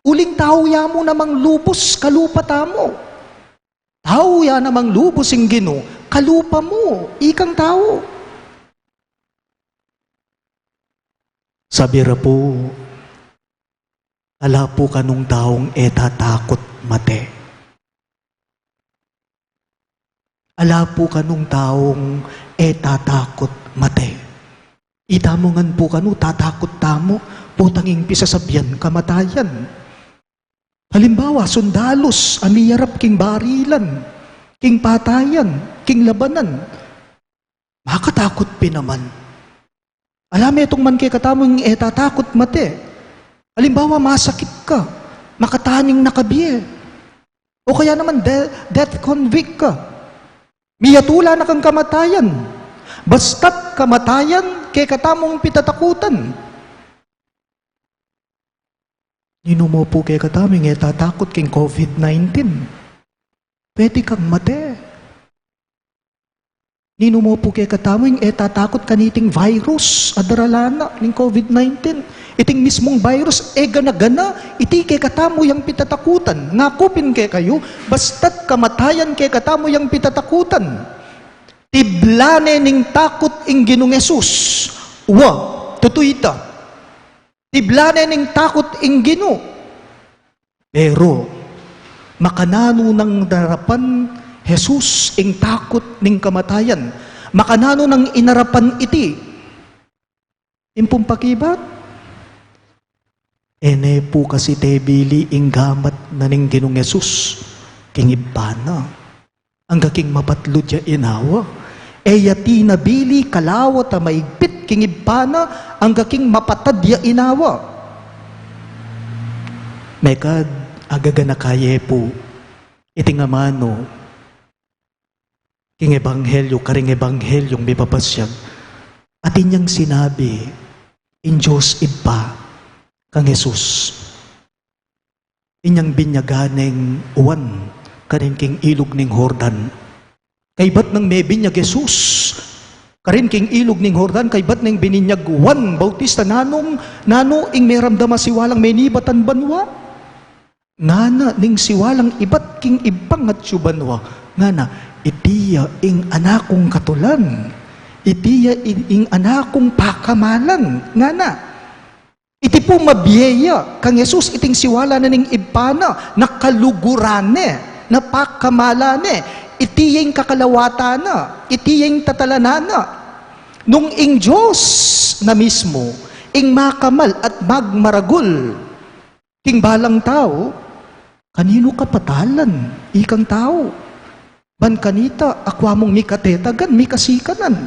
Uling tau ya mu namang lubus kalupa tamu. Tau ya namang lubus ing Ginu, kalupa mu, ikang tau. Sabi ra pu, ala pu kanung taung e tatakut mate. Ala pu kanung taung e tatakut mate. Itamu ngan pu kanu tatakut tamu, potang ing pisasabian kamatayan. Halimbawa, sundalus a miyarap king barilan, king patayan, king labanan. Makatakut pin naman. Ala metung man kekatamu ing e tatakut mate. Halimbawa, masakit ka, makataning na ka bie. O kaya naman, de-, death convict ka. Miyatula na kang kamatayan. Basta't kamatayan, kekatamung pitatakutan. Ninu mu pu kekatamu ing e tatakut king covid nineteen? Pwede kang mate. Ninu mu pu kekatamu ing e tatakut kaniting virus a daralan na ning covid nineteen? Iting mismung virus, e gana-gana, iti kekatamu yang pitatakutan. Ngaku pin kekayu, basta't kamatayan kekatamu yang pitatakutan. Tiblan ne ning takut ing Ginung Jesus. Wa, tutu ita. Tiblan ne ning takut ing Ginu. Pero, makananu nang inarapan Jesus ing takut ning kamatayan? Makananu nang inarapan iti? Ing pung pakibat, e ne pu kasi tebili ing gamat na ning Ginung Jesus king Ibpa na. Angga king mapatlud ya inawa. E ya tinabili kalawat a maigpit king Ibpa na, angga king mapatad ya inawa. Mekad agaganaka ye pu iting amanu king ebanghelyo, karing ebanghelyo mipapasiag. Atin yang sinabi ing Dios Ibpa kang Jesus. Inyang binyagan neng Juan karin king ilug ning Jordan. Kaybat nang mebinyag Jesus karin king ilug ning Jordan, kaybat neng bininyag Juan Bautista, nanung, nanu ing meramdam a siwalang menibatan banua? Ngana ning siwalang ibat king Ibpang atsu banua, ngana, "Iti ya ing Anakung katulan, iti ya ing, ing Anakung pakamalan," ngana. Tipu mabie ya kang Jesus iting siwala na ning Ibpa na, na kaluguran ne, na pakamalan ne, iti ya ing kakalawatan na, iti ya ing tatalanan na. Nung ing Dios na mismu, ing makamal at magmaragul king balang tau, kaninu ka patalan, ikang tau? Ban kanita, akwa mung mikatetagan, mikasikanan.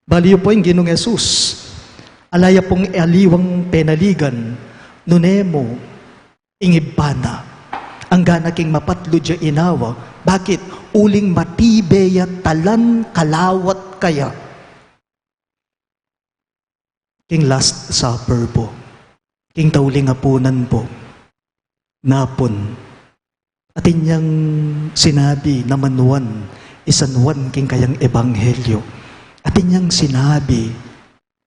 Bali yu pu ing Ginung Jesus, ala ya pung aliwang penaligan, nune mu ing Ibpa na. Anggana king mapatlud ya inawa, bakit? Uling matibe ya talan kalawat kaya. King Last Supper pu, king tauling apunan pu, napun, atin yang sinabi naman Juan, i San Juan king kayang ebanghelyo. Atin yang sinabi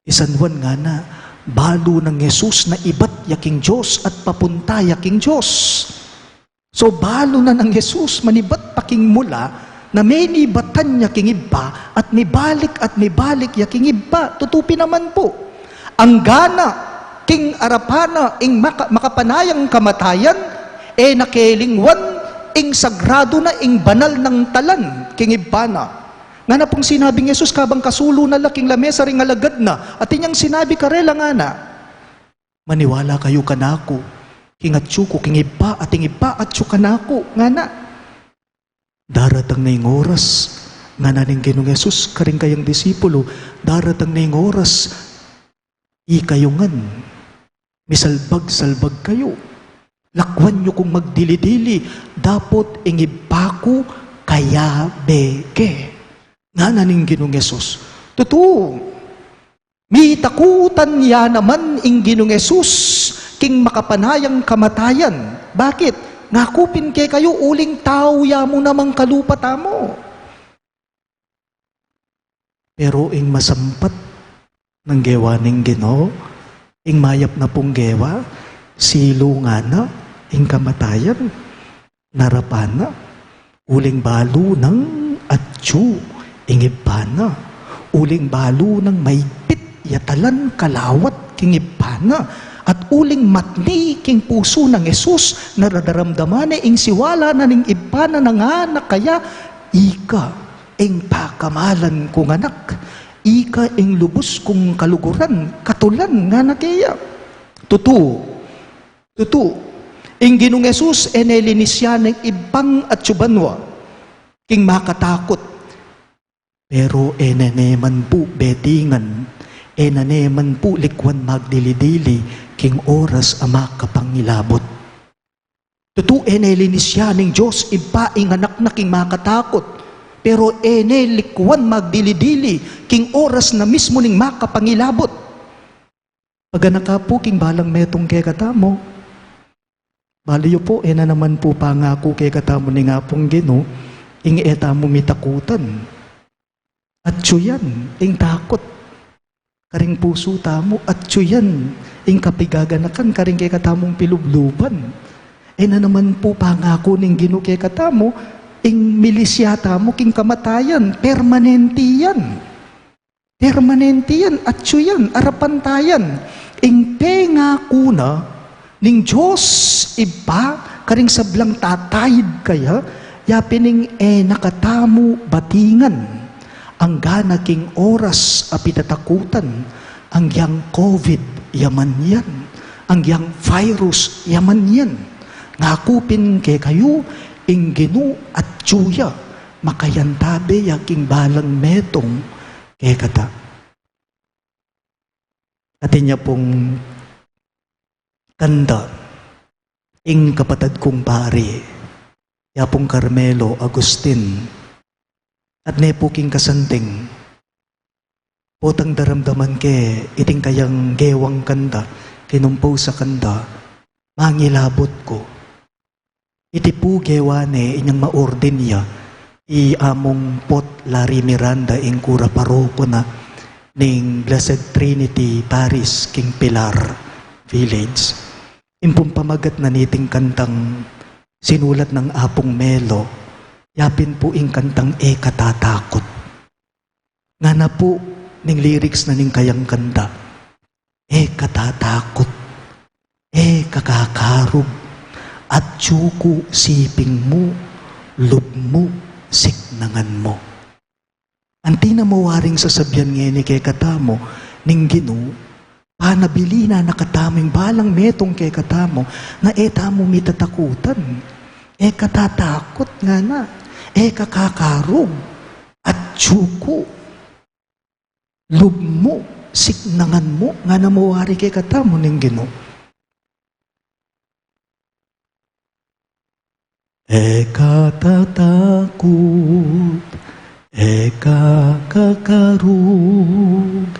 i San Juan ngana, balu nang Jesus na ibat ya king Dios at papunta ya king Dios. So, balu na nang Jesus manibat pa king mula na menibatan ya king Ibpa at mibalik at mibalik ya king Ibpa. Tutu pin naman pu. Anggana king arapan na ing maka-, makapanayang kamatayan, e na kelingwan ing sagradu na, ing banal nang talan king Ibpa na. Ngana pung sinabing Jesus, kabang kasulu na la king lamesa ring alagad na, atin yang sinabi karela ngana, maniwala kayu kanaku, king atsu ku king Ibpa, at ing Ibpa atsu kanaku, ngana. Daratang na ing oras, ngana ning Ginung Jesus karing kayang disipulu, daratang na ing oras, ikayu ngan, misalbag-salbag kayu. Lakwan yu kung magdili-dili, dapot ing Ibpa ku kayabe ke, ngana ning Ginung Jesus. Tutu, mitakutan ya naman ing Ginung Jesus king makapanayang kamatayan. Bakit? Ngaku pin kekayu, uling tau ya mu namang kalupa tamu. Pero ing masampat nang gewa ning Ginu, ing mayap na pung gewa, silu ngana ing kamatayan. Narapan na, uling balu nang atsu ing Ibpa na, uling balu nang maigpit ya talan kalawat king Ibpa na, at uling matni king pusu nang Jesus, na dadaramdaman ne ing siwala na ning Ibpa na, ngana kaya, ika ing pakamalan kung anak, ika ing lubus kung kaluguran, katulan, ngana keya. Tutu, tutu, ing Ginung Jesus e ne linis ya ning Ibpang atsu banua king makatakut. Pero e na ne man pu betingan, e na ne man pu likwan magdili-dili king oras a makapangilabut. Tutu, e ne linis ya ning Dios Ibpa ing anak na king makatakut, pero e ne likwan magdili-dili king oras na mismu ning makapangilabut. Paganaka pu king balang metung kekatamu. Bali yu pu, e na naman pu pangaku kekatamu ning Apung Ginu ing e tamu mitakutan. Atsu yan ing takut karing pusu tamu, atsu yan ing kapigaganakan karing kekatamung pilubluban. E na naman pu pangaku ning Ginu kekatamu ing milis ya tamu king kamatayan, permanente yan. Permanente yan, atsu yan, arapan ta yan. Ing pengaku na ning Dios Ibpa karing sablang tatayid kaya, yapin ing e na katamu batingan, anggana king oras a pitatakutan, anggiyang COVID ya man yan, anggiyang virus ya man yan. Ngaku pin kekayu, ing Ginu atsu ya, makayantabe ya king balang metung kekata. Atin ya pung kanta ing kapatad kung pari, ya pung Carmelo Agustin, at ne pu king kasanting, potang daramdaman ke iting kayang gewang kanta, kinumpos a kanta, Mangilabut Ku. Iti pu gewa ne inyang maordin ya i Among Pot Larry Miranda, ing kura paroko na ning Blessed Trinity Parish king Pilar Village. Ing pung pamagat na niting kantang sinulat nang Apung Melo, yapin pu ing kantang E Ka Tatakut. Ngana pu ning lyrics na ning kayang kanta, e ka tatakut, e ka kakarug, atyu ku siping mu, lub mu siknangan mu. Anti na mu waring sasabian ngeni kekatamu ning Ginu, panabilin na katamu ing balang metung kekatamu, nga e tamu mitatakutan, e ka tatakut ngana, e ka kakarug, atyu ku, lub mu siknangan mu, ngana mu wari kekatamu ning Ginu. E ka tatakut, e ka kakarug,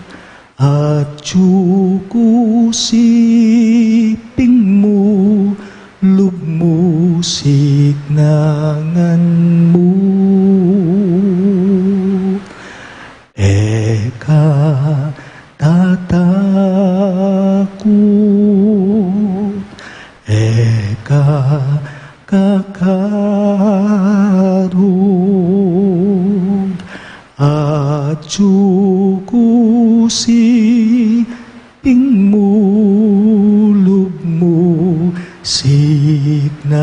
atyu ku siping mu, lub mu siknangan mu. E ka tatakut, e ka kakarug, atyu ku siping mu, lub mu siknangan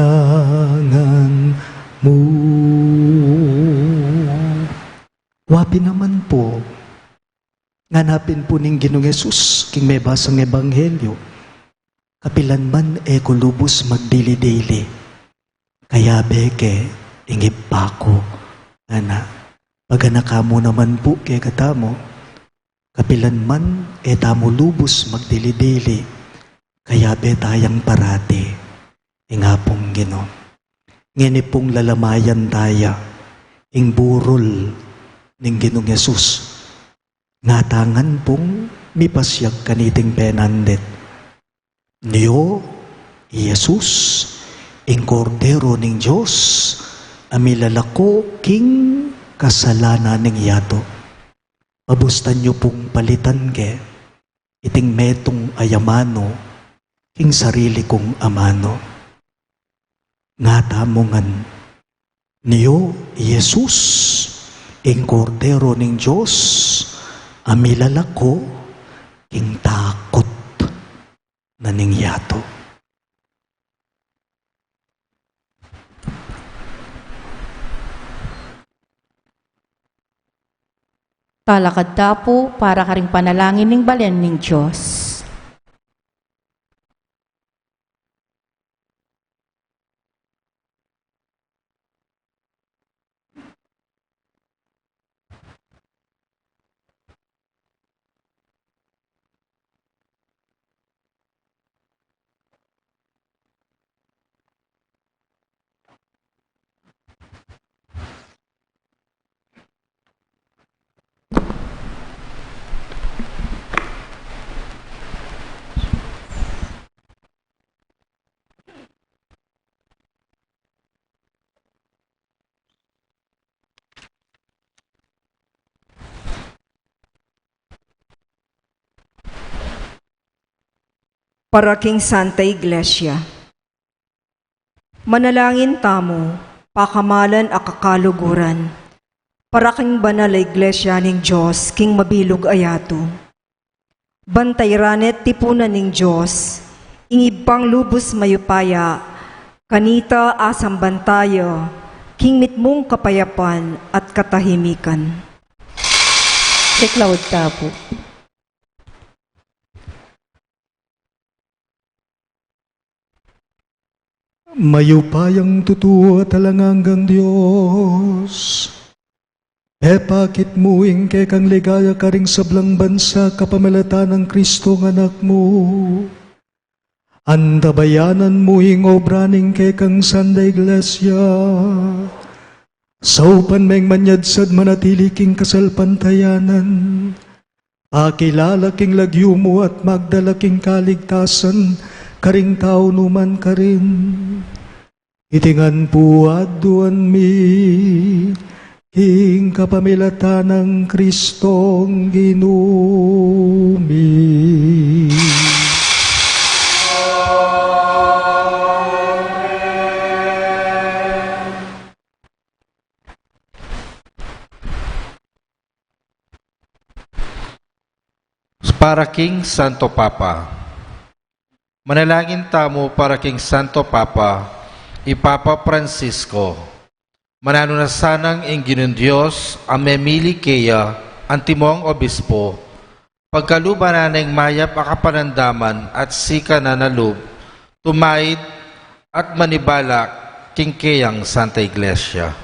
mu. Wa pin naman pu, ngana pin pu ning Ginung Jesus king mebasang ebanghelyo, kapilan man e ku lubus magdili-dili, kayabe ke ing Ibpa ku, ngana. Paganaka mu naman pu kekatamu, kapilan man e tamu lubus magdili-dili, kayabe tayang parati ing Apung Ginu. Ngeni pung lalamayan taya ing burol ning Ginung Jesus. Ngatamu ngan pung mipasiag kaniting penandet. Nyo i Jesus, ing Kordero ning Dios, a milalako king kasalanan ning yatu. Pabustan yu pung palitan ke iting metung a amanu king sarili kung amanu. Ngatamu ngan, nyo i Jesus, ing Kordero ning Dios, a milalako king takut na ning yatu. Talakad ta pu para karing panalangin ning balen ning Dios. Para king Santa Iglesia. Manalangin tamu, pakamalan a kakaluguran, para king banal a Iglesia ning Dios king mabilug a yatu. Ban tairan at tipunan ning Dios ing Ibpang lubus mayupaya, kanita asamban tamu king mitmung kapayapan at katahimikan. Tiklaud ta pu. Mayupayang tutu at alang anggang Dios, pepakit mu ing kekang ligaya karing sablang bansa kapamilatan nang Kristong Anak mu. Antabayanan mu ing obra ning kekang Santa Iglesia. Saupan meng manyadsad manatili king kasalpantayanan, pakilala king lagyu mu at magdala king kaligtasan karing tau numan karin. Iti ngan pu aduan mi king kapamilatan nang Kristong Ginu mi. Para king Santo Papa. Manalangin tamu para king Santo Papa, i Papa Francisco. Mananu na sanang ing Ginung Dios a memili keya antimong obispo, pagkaluban na ning mayap a kapanandaman at sikanan a lub, tumaid at manibalak king keyang Santa Iglesia.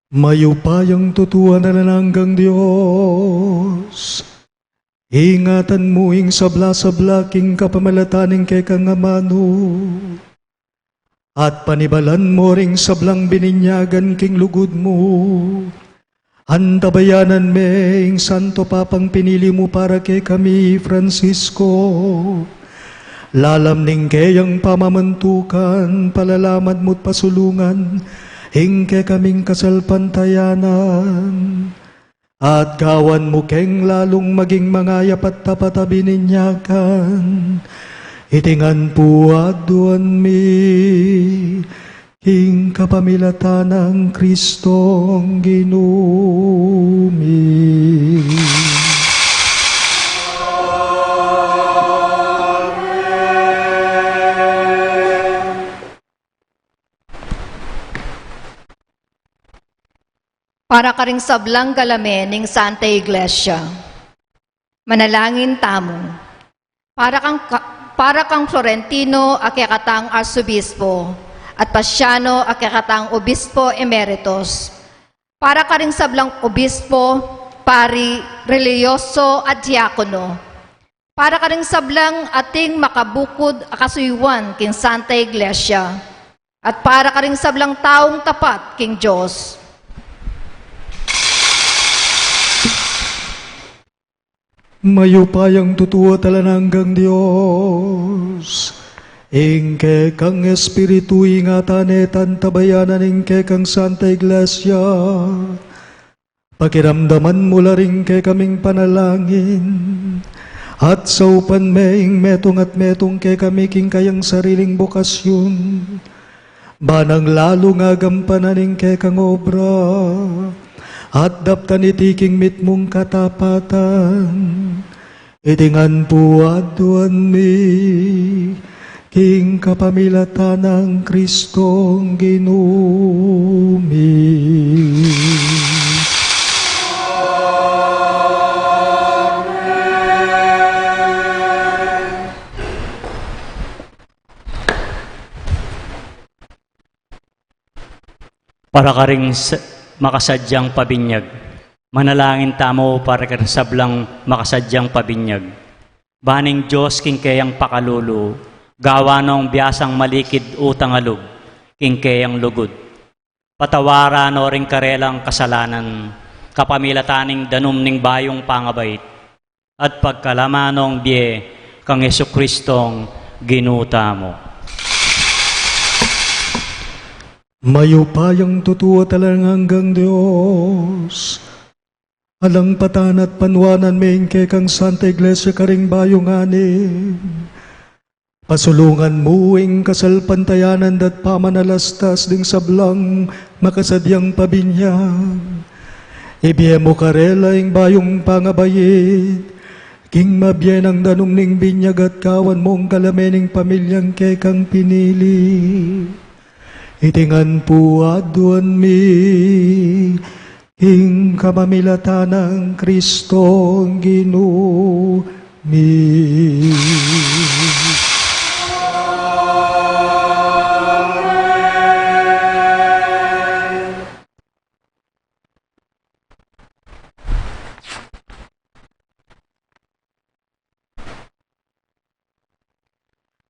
Mayupayang tutu at alang anggang Dios, ingatan mu ing sabla-sabla king kapamilatan ning kekang amanu, at panibalan mu ring sablang bininyagan king lugud mu. Antabayanan me ing Santo Papang pinili mu para kekami, Francisco. Lalam ning keyang pamamantukan, palalaman mu't pasulungan ing kekaming kasalpantayanan. At gawan mu keng lalung maging mangayap at tapat a bininyagan. Iti ngan pu aduan mi king kapamilatan nang Kristong Ginu mi. Para karing sablang galame ning Santa Iglesia. Manalangin tamu. Para kang ka-, para kang Florentino a kekatang arsobispo, at Pasiano a kekatang obispo emeritus. Para karing sablang obispo, pari, relihiyoso, at diakono. Para karing sablang ating makabukud a kasuyuan king Santa Iglesia, at para karing sablang taung tapat king Dios. Mayupayang tutu at alang anggang Dios, ing kekang Espiritu ingatan at antabayanan ing kekang Santa Iglesia. Pakiramdaman mu la ring kekaming panalangin, at saupan me ing metung at metung kekami king kayang sariling bokasyun, ban nang lalung agampanan ing kekang obra, at daptan iti king mitmung katapatan. Iti ngan pu aduan mi king kapamilatan nang Kristong Ginu mi. Para karing sa-, makasadyang pabinyag. Manalangin tamu para karing sablang makasadyang pabinyag. Ban ing Dios king keyang pakalulu, gawa nong biasang malikid utang a lub king keyang lugud. Patawaran no ring karelang kasalanan, kapamilatan ning danum ning bayung pangabait, at pagkalaman nong bie kang Jesucristong Ginu tamu. Mayupayang tutu at alang anggang Dios, alang patan at panuanan me ing kekang Santa Iglesia karing bayung anim. Pasulungan mu ing kasalpantayanan da't pamanalastas ding sablang makasadyang pabinyag. Ibie mu karela ing bayung pangabait king mabie nang danum ning binyag at gawan mung galame ning pamilyang kekang pinili. Iti ngan pu aduan mi king kapamilatan nang Kristong Ginu mi.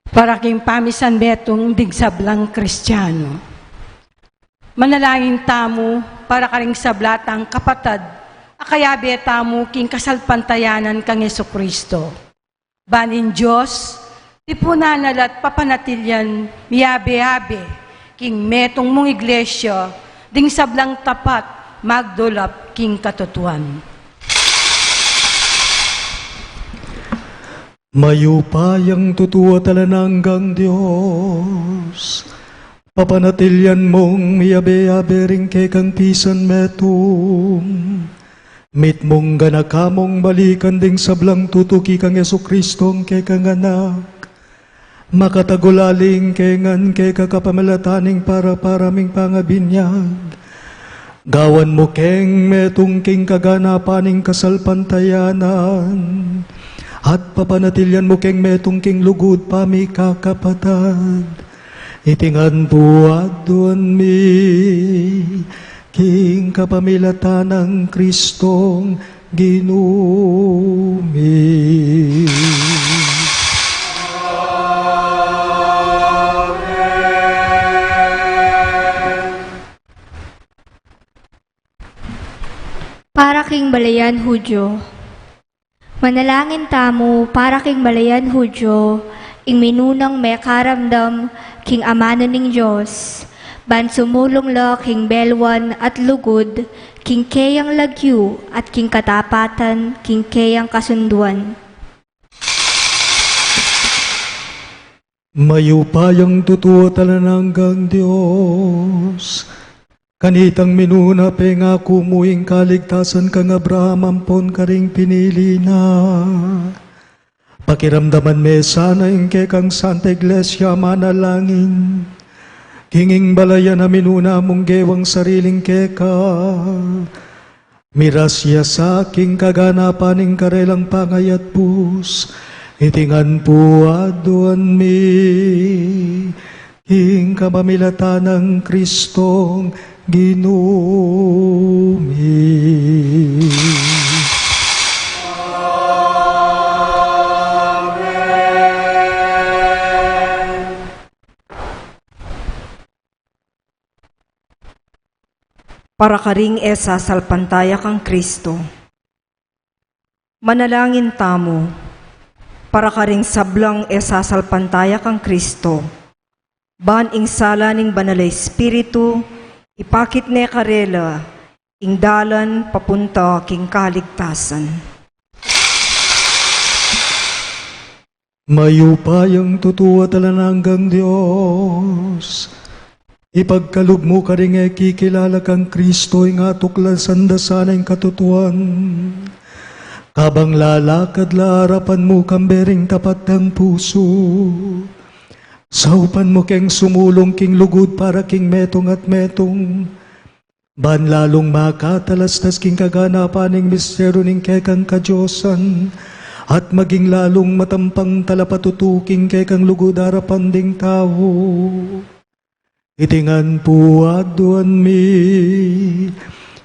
Para king pamisan metung ding sablang Kristiano. Manalangin tamu para karing sabla tang kapatad a kayabe tamu king kasalpantayanan kang Jesucristo. Ban ing Dios, tipunan na la't papanatilian miyabe-yabe king metung mung iglesia ding sablang tapat magdulap king katutuan. Mayupayang tutu at alang anggang Dios, Papanatilian mung miyabe-yabe ring kekang pisan metung. Mitmung ganaka mung balikan ding sablang tutuki kang Jesucristong kekang Anak. Makatagulaling kengan keka kapamilatan ning para-para ming pangabinyag. Gawan mu keng metung king kaganapan ning kasalpantayanan, at papanatilian mu keng metung king lugud pamikakapatad. Iti ngan pu aduan mi, king kapamilatan nang Kristong Ginu mi. Para king balayan Hudyo. Manalangin tamu para king balayan Hudyo, ing minunang mekaramdam king amanu ning Dios, ban sumulung la king belwan at lugud, king keyang lagyu at king katapatan, king keyang kasunduan. Mayupayang tutu at alang anggang Dios, kanitang minuna pengaku mu ing kaligtasan kang Abraham ampon karing pinili na. Pakiramdaman me sana ing kekang Santa Iglesia manalangin, king ing balayan a minuna mung gewang sariling keka. Miras ya sa king kaganapan ning karelang pangayatbus, iti ngan pu aduan mi, king kapamilatan nang Kristong Ginu mi. Para karing e sasalpantaya kang Kristo. Manalangin tamu para karing sablang e sasalpantaya kang Kristo, ban ing sala ning Banal a Espiritu ipakit ne karela ing dalan papunta king kaligtasan. Mayupayang tutu at alang anggang Dios, ipagkalub mu karing e kikilala kang Kristo ing atuklasan da sana ing katutuan. Kabang lalakad la arapan mu kambe ring tapat dang pusu, saupan mu keng sumulung king lugud para king metung at metung, ban lalung makatalastas king kaganapan ning misteryu ning kekang kadiosan, at maging lalung matampang talapatutu king kekang lugud arapan ding tau. Iti ngan pu aduan mi,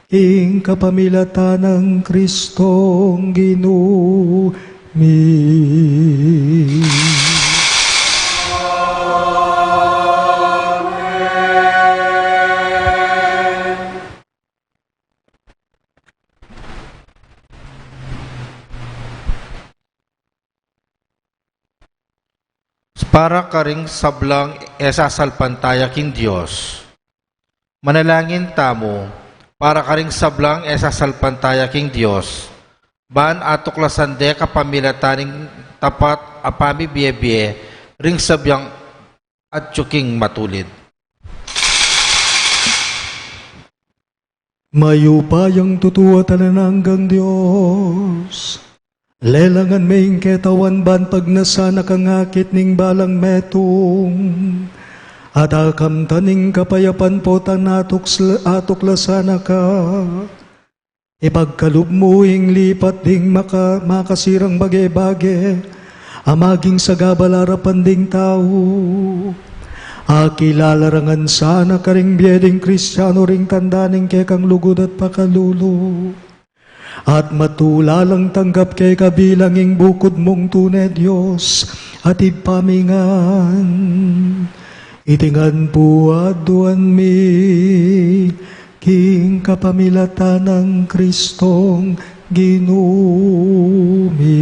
king kapamilatan nang Kristong Ginu mi. Para karing sablang e sasalpantaya king Dios. Manalangin tamu para karing sablang e sasalpantaya king Dios, ban atuklasan de kapamilatan ning tapat a pamibie-bie ring sabyang atyu king matulid. Mayupayang tutu at alang anggang Dios, lelangan me ing ketawan ban pagnasan a kang akit ning balang metung, at akamtan ing kapayapan potang atukla-, atuklasan a ka. Ipagkalub mu ing lipat ding maka-, makasirang bage-bage a maging sagabal arapan ding tau. Akilala ra ngan sana karing bie ding Kristiano ring tanda ning kekang lugud at pakalulu. At matula lang tanggap keka bilang ing bukud mung tune Dios at Ibpa mi ngan. Iti ngan pu aduan mi, king kapamilatan nang Kristong Ginu mi.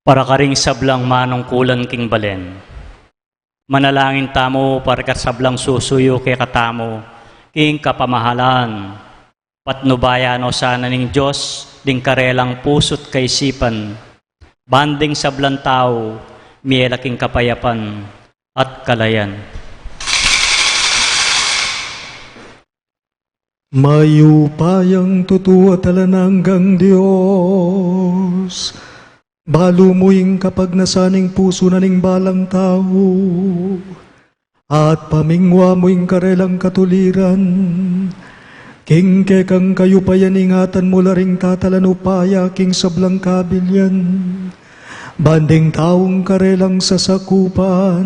Para karing sablang manungkulan king balen. Manalangin tamu para karing sablang susuyu kekatamu king kapamahalan, Patnubaya no sana ning Dios ding karelang pusu't kaisipan, ban ding sablang tau mie la king kapayapan at kalayan. Mayupayang tutu at alang anggang Dios, balu mu ing kapagnasan ning pusu na ning balang tau, at pamingwa mu ing karelang katuliran, king kekang kayupayan ingatan mu la ring tatalan upaya king sablang kabilian, ban ding taung karelang sasakupan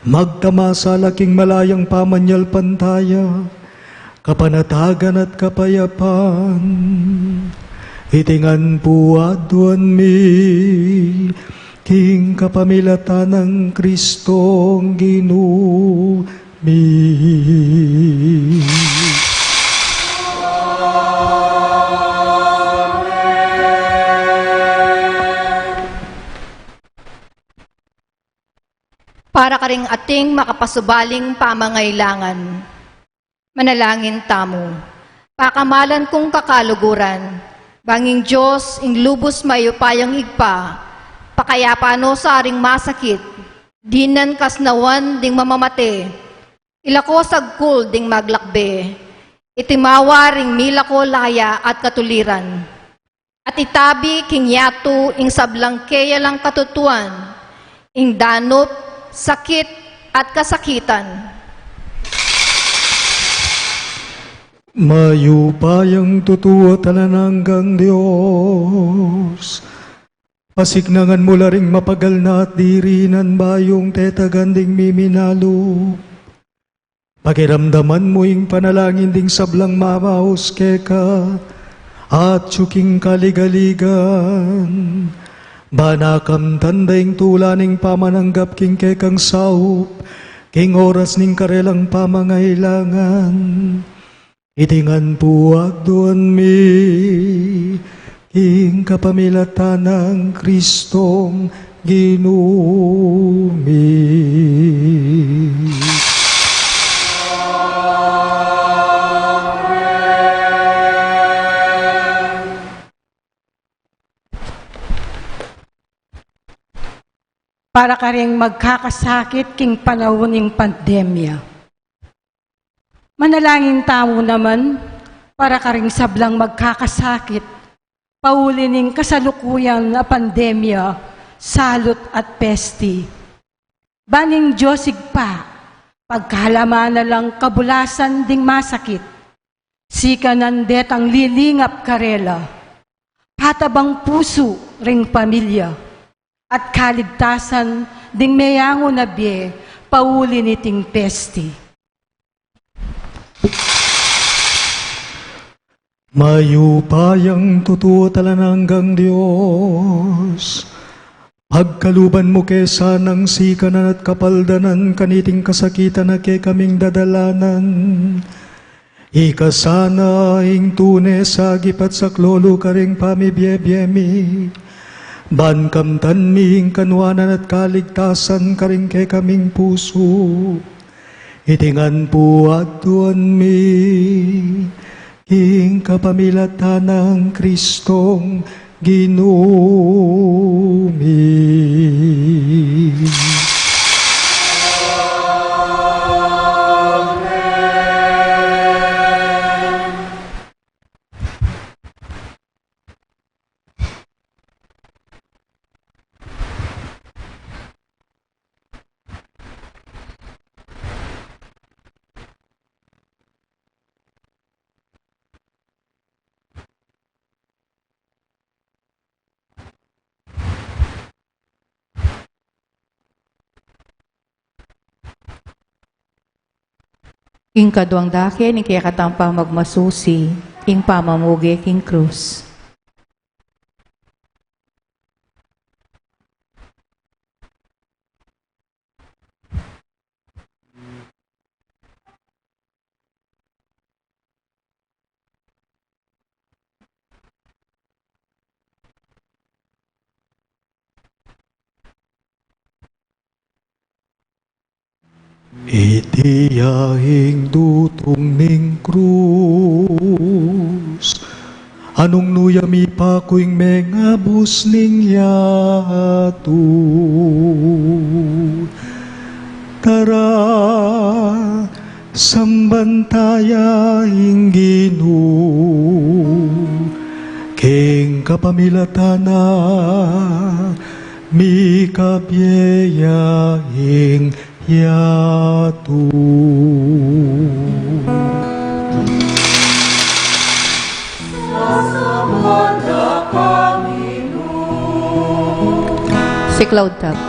magtamasa la king malayang pamanyalpantaya, kapanatagan at kapayapan. Iti ngan pu aduan mi king kapamilatan nang Kristong Ginu mi. Para karing ating makapasubaling pamangailangan. Manalangin tamu. Pakamalan kung kakaluguran, bang ing Dios, ing lubus mayupayang Ibpa, pakayapa no sa ring masakit, dinan kasnawan ding mamamate, ilako sagkul ding maglakbe, itimawa ring milako laya at katuliran. At itabi king yatu ing sablang keya lang katutuan, ing danup, sakit, at kasakitan. Mayupayang tutu at alang anggang Dios, pasiknangan mu la ring mapagal na at dirinan bayung tetagan ding miminalu. Pakiramdaman mu ing panalangin ding sablang mamaus keka, at king kaligaligan, ban akamtan da ing tula ning pamananggap king kekang saup, king oras ning karelang pamangailangan. Iti ngan pu aduan mi king kapamilatan nang Kristong Ginu mi. Para karing magkakasakit king panaun ning pandemya. Manalangin tamu naman para karing sablang magkakasakit, pauli ning kasalukuyan a pandemya, salut at pesti. Ban ing Dios Ibpa, pagkalaman na lang kabulasan ding masakit, sikanan detang lilingap karela, patabang pusu ring pamilya, at kaligtasan ding meyangu na bie pauli niting pesti. Mayupayang tutu at alang anggang Dios, pagkaluban mu ke sanang sikanan at kapaldanan kaniting kasakitan a kekaming dadalanan. Ika sana ing tune sagip at saklolo karing pamibiebie mi, ban kamtan mi ing kanuanan at kaligtasan karing kekaming pusu. Iti ngan pu aduan mi king kapamilatan nang Kristong Ginu mi. Ing kaduang dake ning kekatang pamagmasusi, ing pamamuge king krus. Iti ya ing dutung ning krus. Anung nu ya mipaku ing mengabus ning yatu? Tara, samban ta ya ing Ginu, king kapamilatan na mikabie ya ing yatu. Siklaud tamu.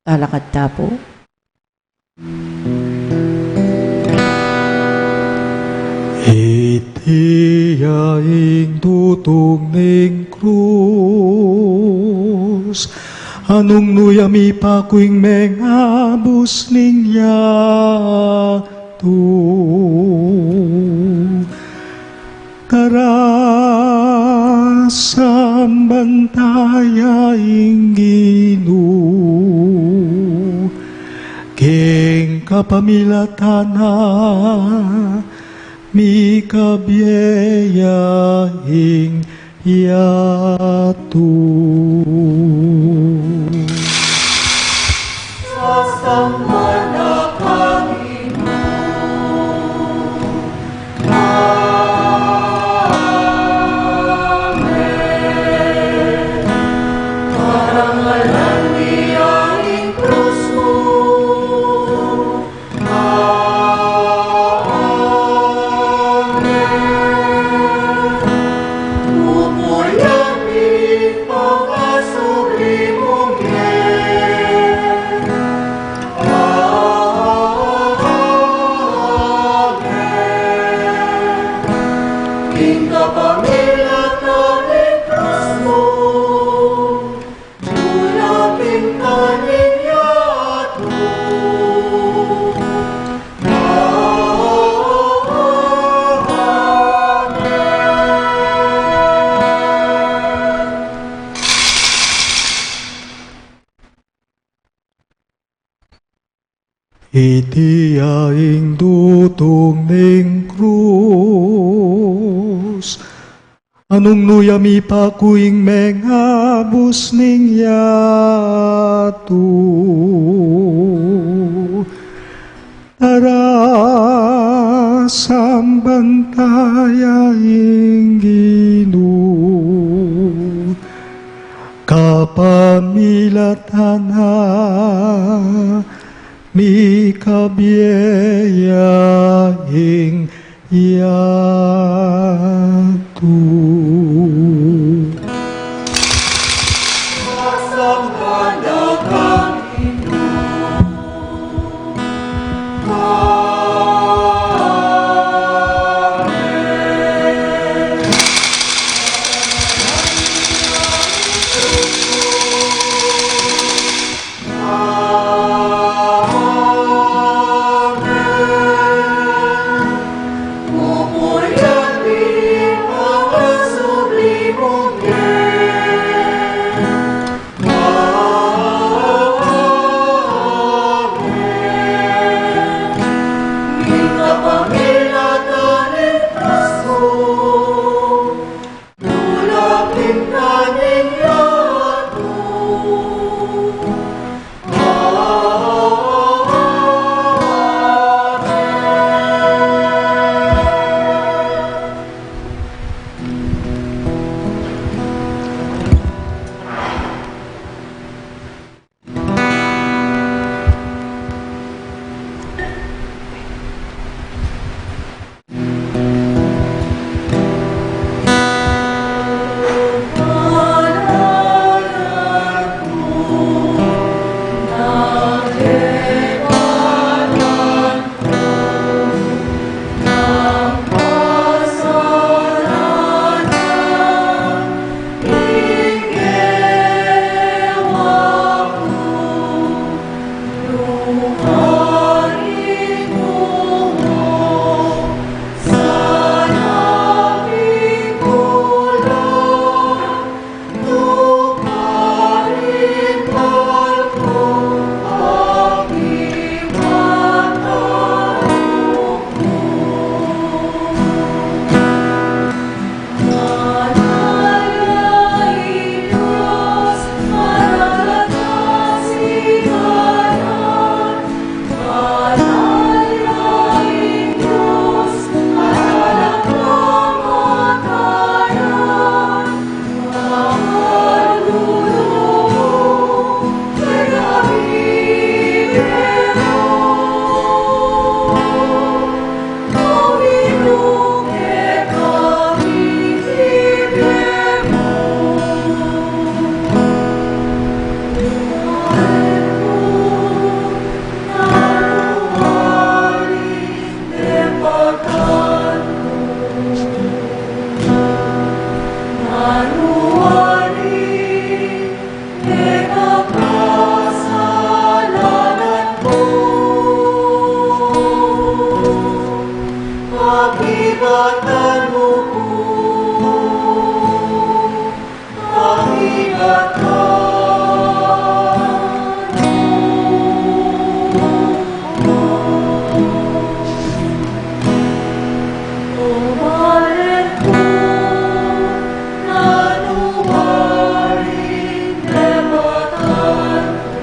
Talakad ta pu. Iti ya ing dutung ning krus, anung nu ya mipaku ing mengabus ning yatu? Tara, samban ta ya ing Ginu, king kapamilatan na mikabie ya ing yatu. Sasamban na ka, Ginu. Amen. Karangalan mi ya ing krus mu. Iti ya ing dutung ning krus, anung nu ya mipaku ing mengabus ning yatu? Tara, samban ta ya ing Ginu, kapamilatan na mikabie ya ing yatu. Katan mu ku, pakibatan mu. O balen ku, nanu waring mebatan ku,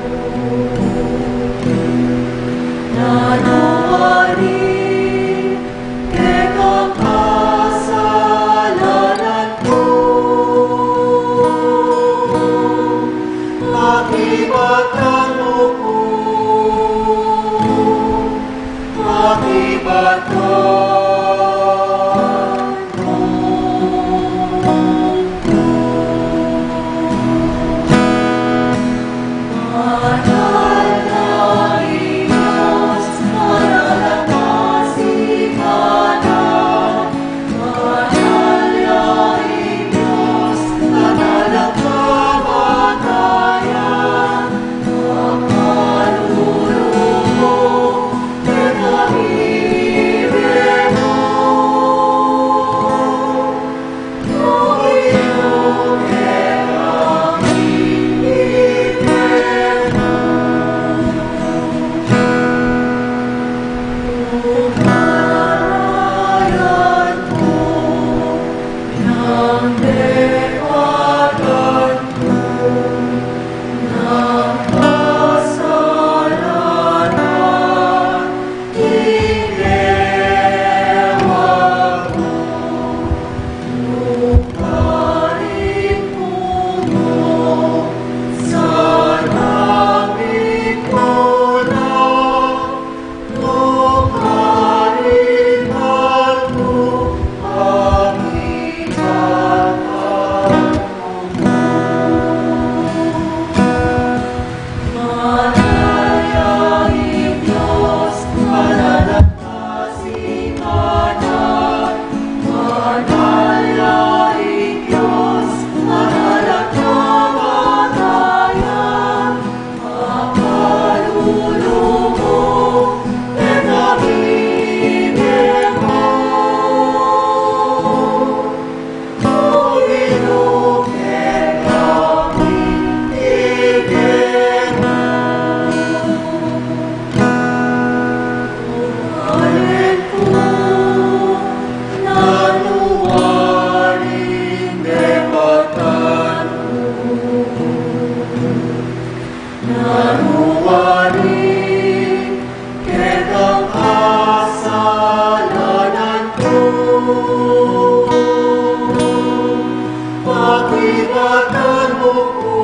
nanu waring kekang kasalanan ku, pakibatan mu ku, pakibatan mu. Nanu waring kekang kasalanan ku, pakibatan mu ku,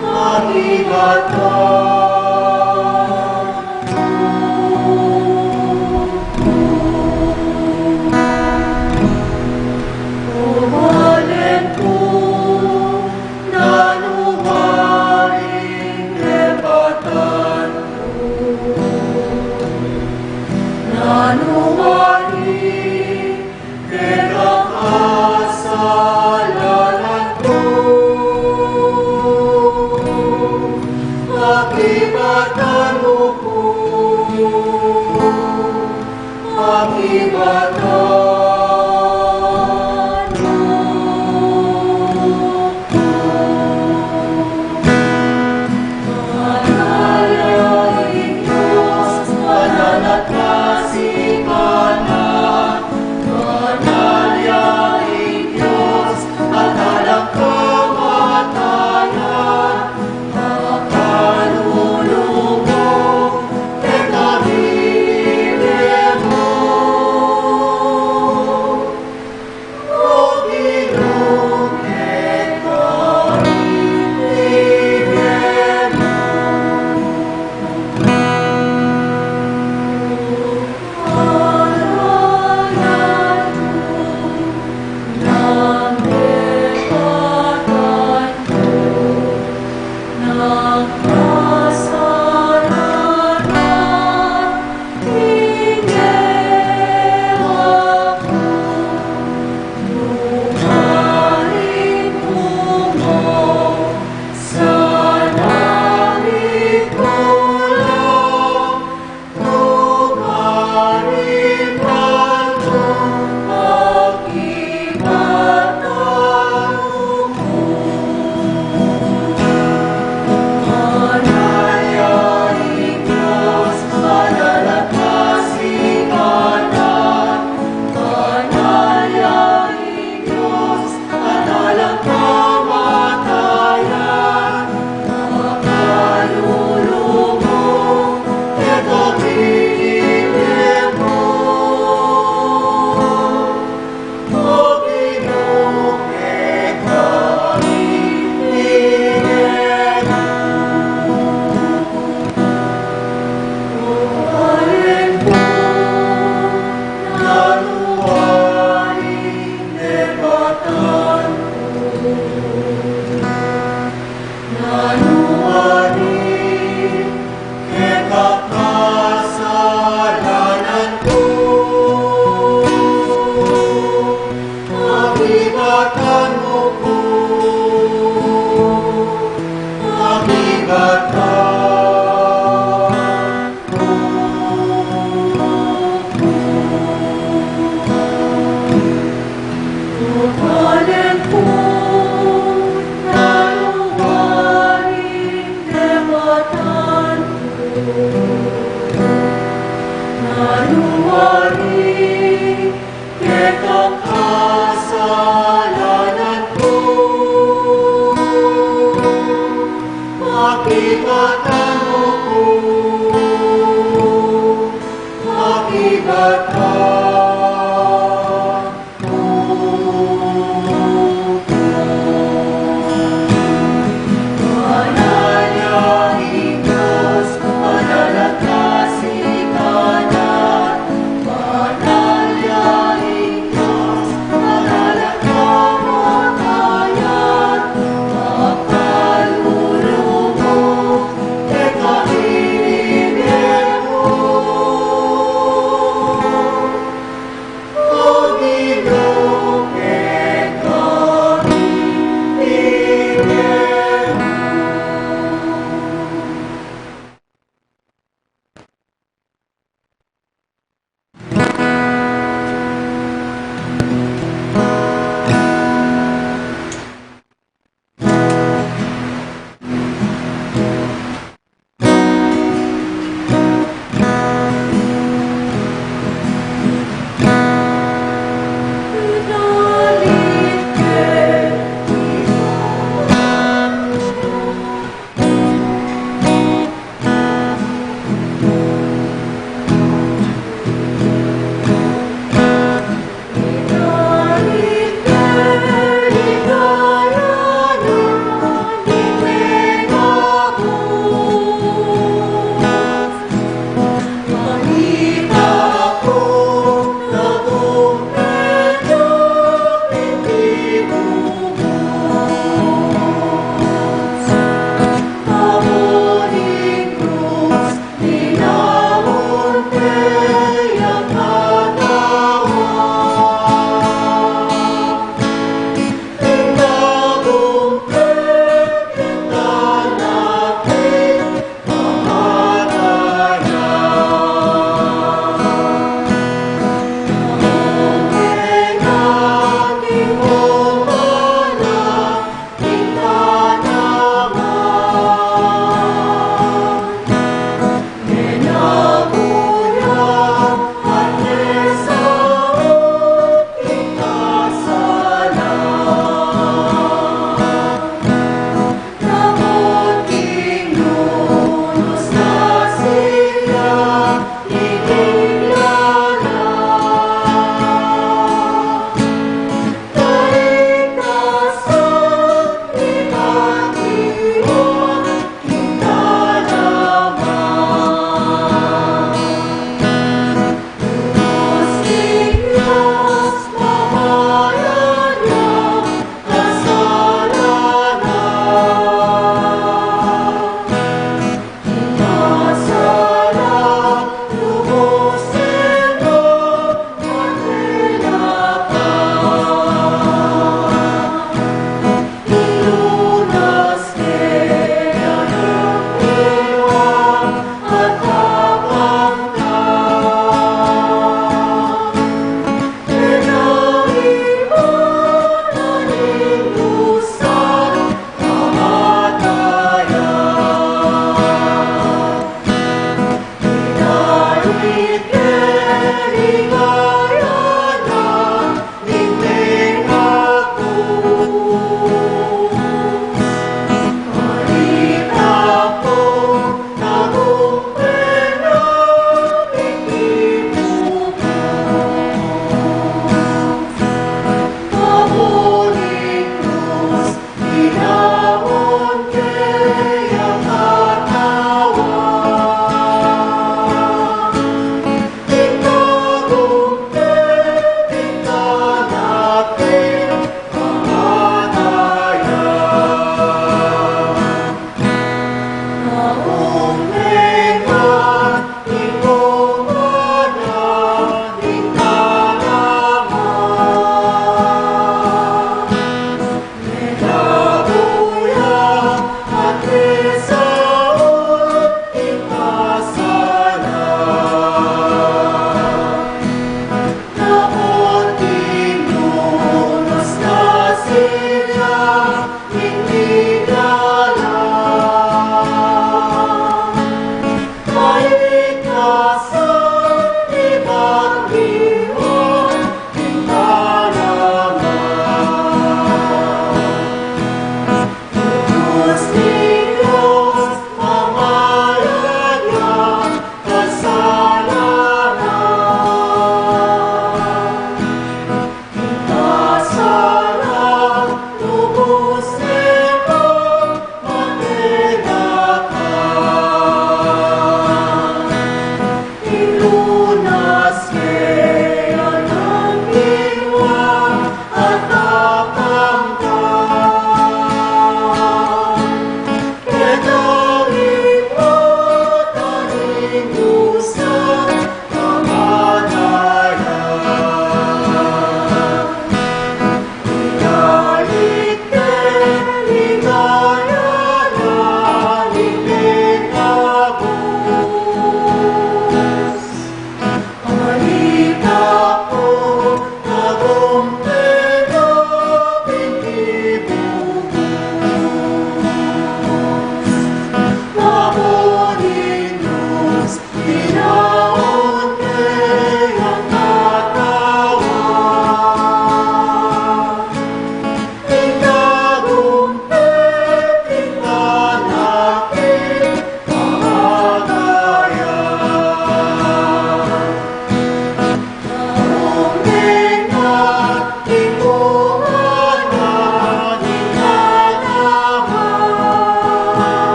pakibatan mu ku. O balen ku, nanu waring mebatan ku, nanu waring kekang kasalanan ku, pakibatan mu ku, pakibatan mu ku. Banal ya ing Dios, banal at kasikan na. Banal ya ing Dios, at alang kamatayan. Makalulung mu, kekami memo.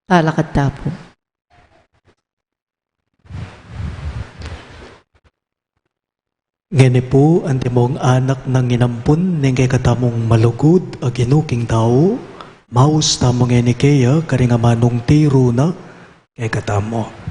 Talakad ta pu. Ngeni pu, antimong anak nang inampun ning kekatamung malugud a Ginu king tau, maus tamu ngeni keya karing amanung tiru na kekatamu.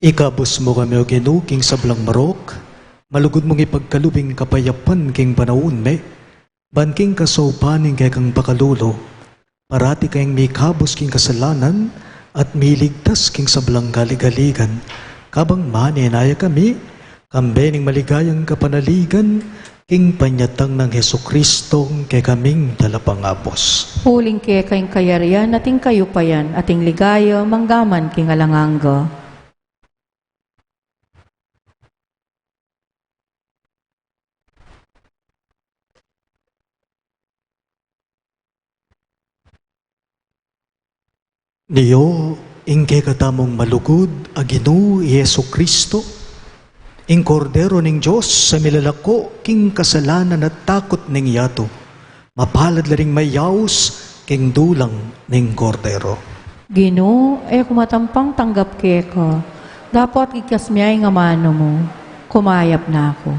Ikabus mu kami, O Ginu, king sablang marok, malugud mung ipagkalub ing kapayapan king panaun mi, ban king kasaupan ning kekang pakalulu, parati kaming mikabus king kasalanan at miligtas king sablang kaligaligan, kabang manenaya kami kambe ning maligayang kapanaligan king panyatang nang Jesucristo, ing kekaming Talapangabus. Uling keka ing kayarian at ing kayupayan at ing ligaya manggaman king alang angga. Nio ing kekatamung malugud a Ginu, i Jesucristo, ing Kordero ning Dios, a milalako king kasalanan at takut ning yatu. Mapalad la ring mayaus king dulang ning Kordero. Ginu, e ku matampang tanggap keka, dapot ikaskas mu ya ing amanu mu, kumayap na ku.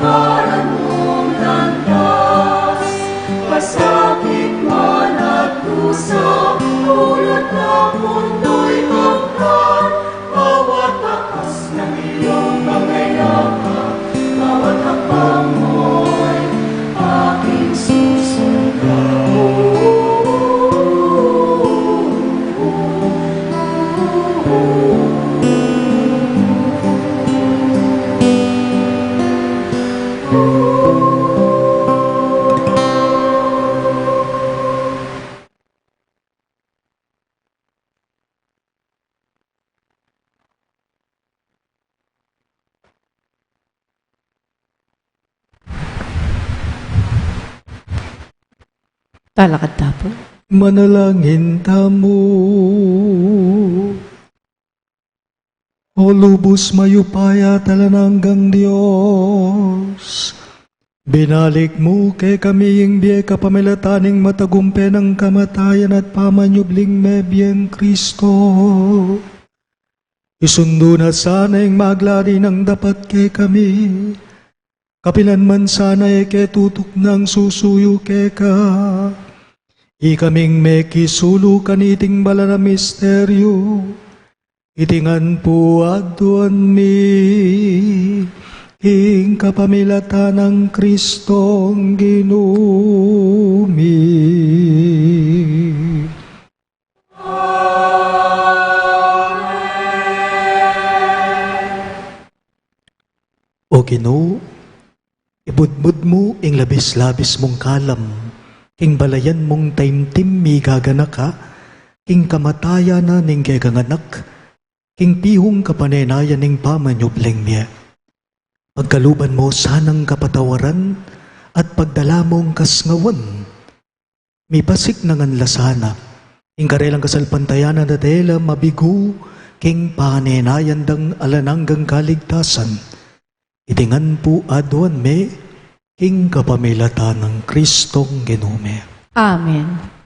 Karan mung landas, pasakit man at dusa, hulot na mundo'y tangkad, bawat bakas ng iyong pangailangan, bawat hakbang mo'y aking susundan. Talakad ta pu. Manalangin tamu. O lubus mayupaya at alang anggang Dios, binalik mu kekami ing bie kapamilatan ning matagumpe nang kamatayan at pamanyubling mebie nang Kristo. Isundu na sana ing maglari nang dapat kekami, kapilan man sana e ke tutuknang susuyu keka. Ikaming mekisulu kaniting banal a misteryu, iti ngan pu aduan mi king kapamilatan nang Kristong Ginu mi. O Ginu, ibudbud mu ing labis-labis mung kalam king balayan mung taimtim mi gaganaka, king kamatayan na ning kekang Anak, king pihung kapanenayan ning pamanyubling mie. Pagkaluban mu sanang kapatawaran at pagdala mung kasngawan, mipasik na ngan la sana ing karelang kasalpantayanan at e la mabigu king panenayan dang alang anggang kaligtasan. Iti ngan pu aduan mi king kapamilatan nang Kristong Ginu mi. Amen.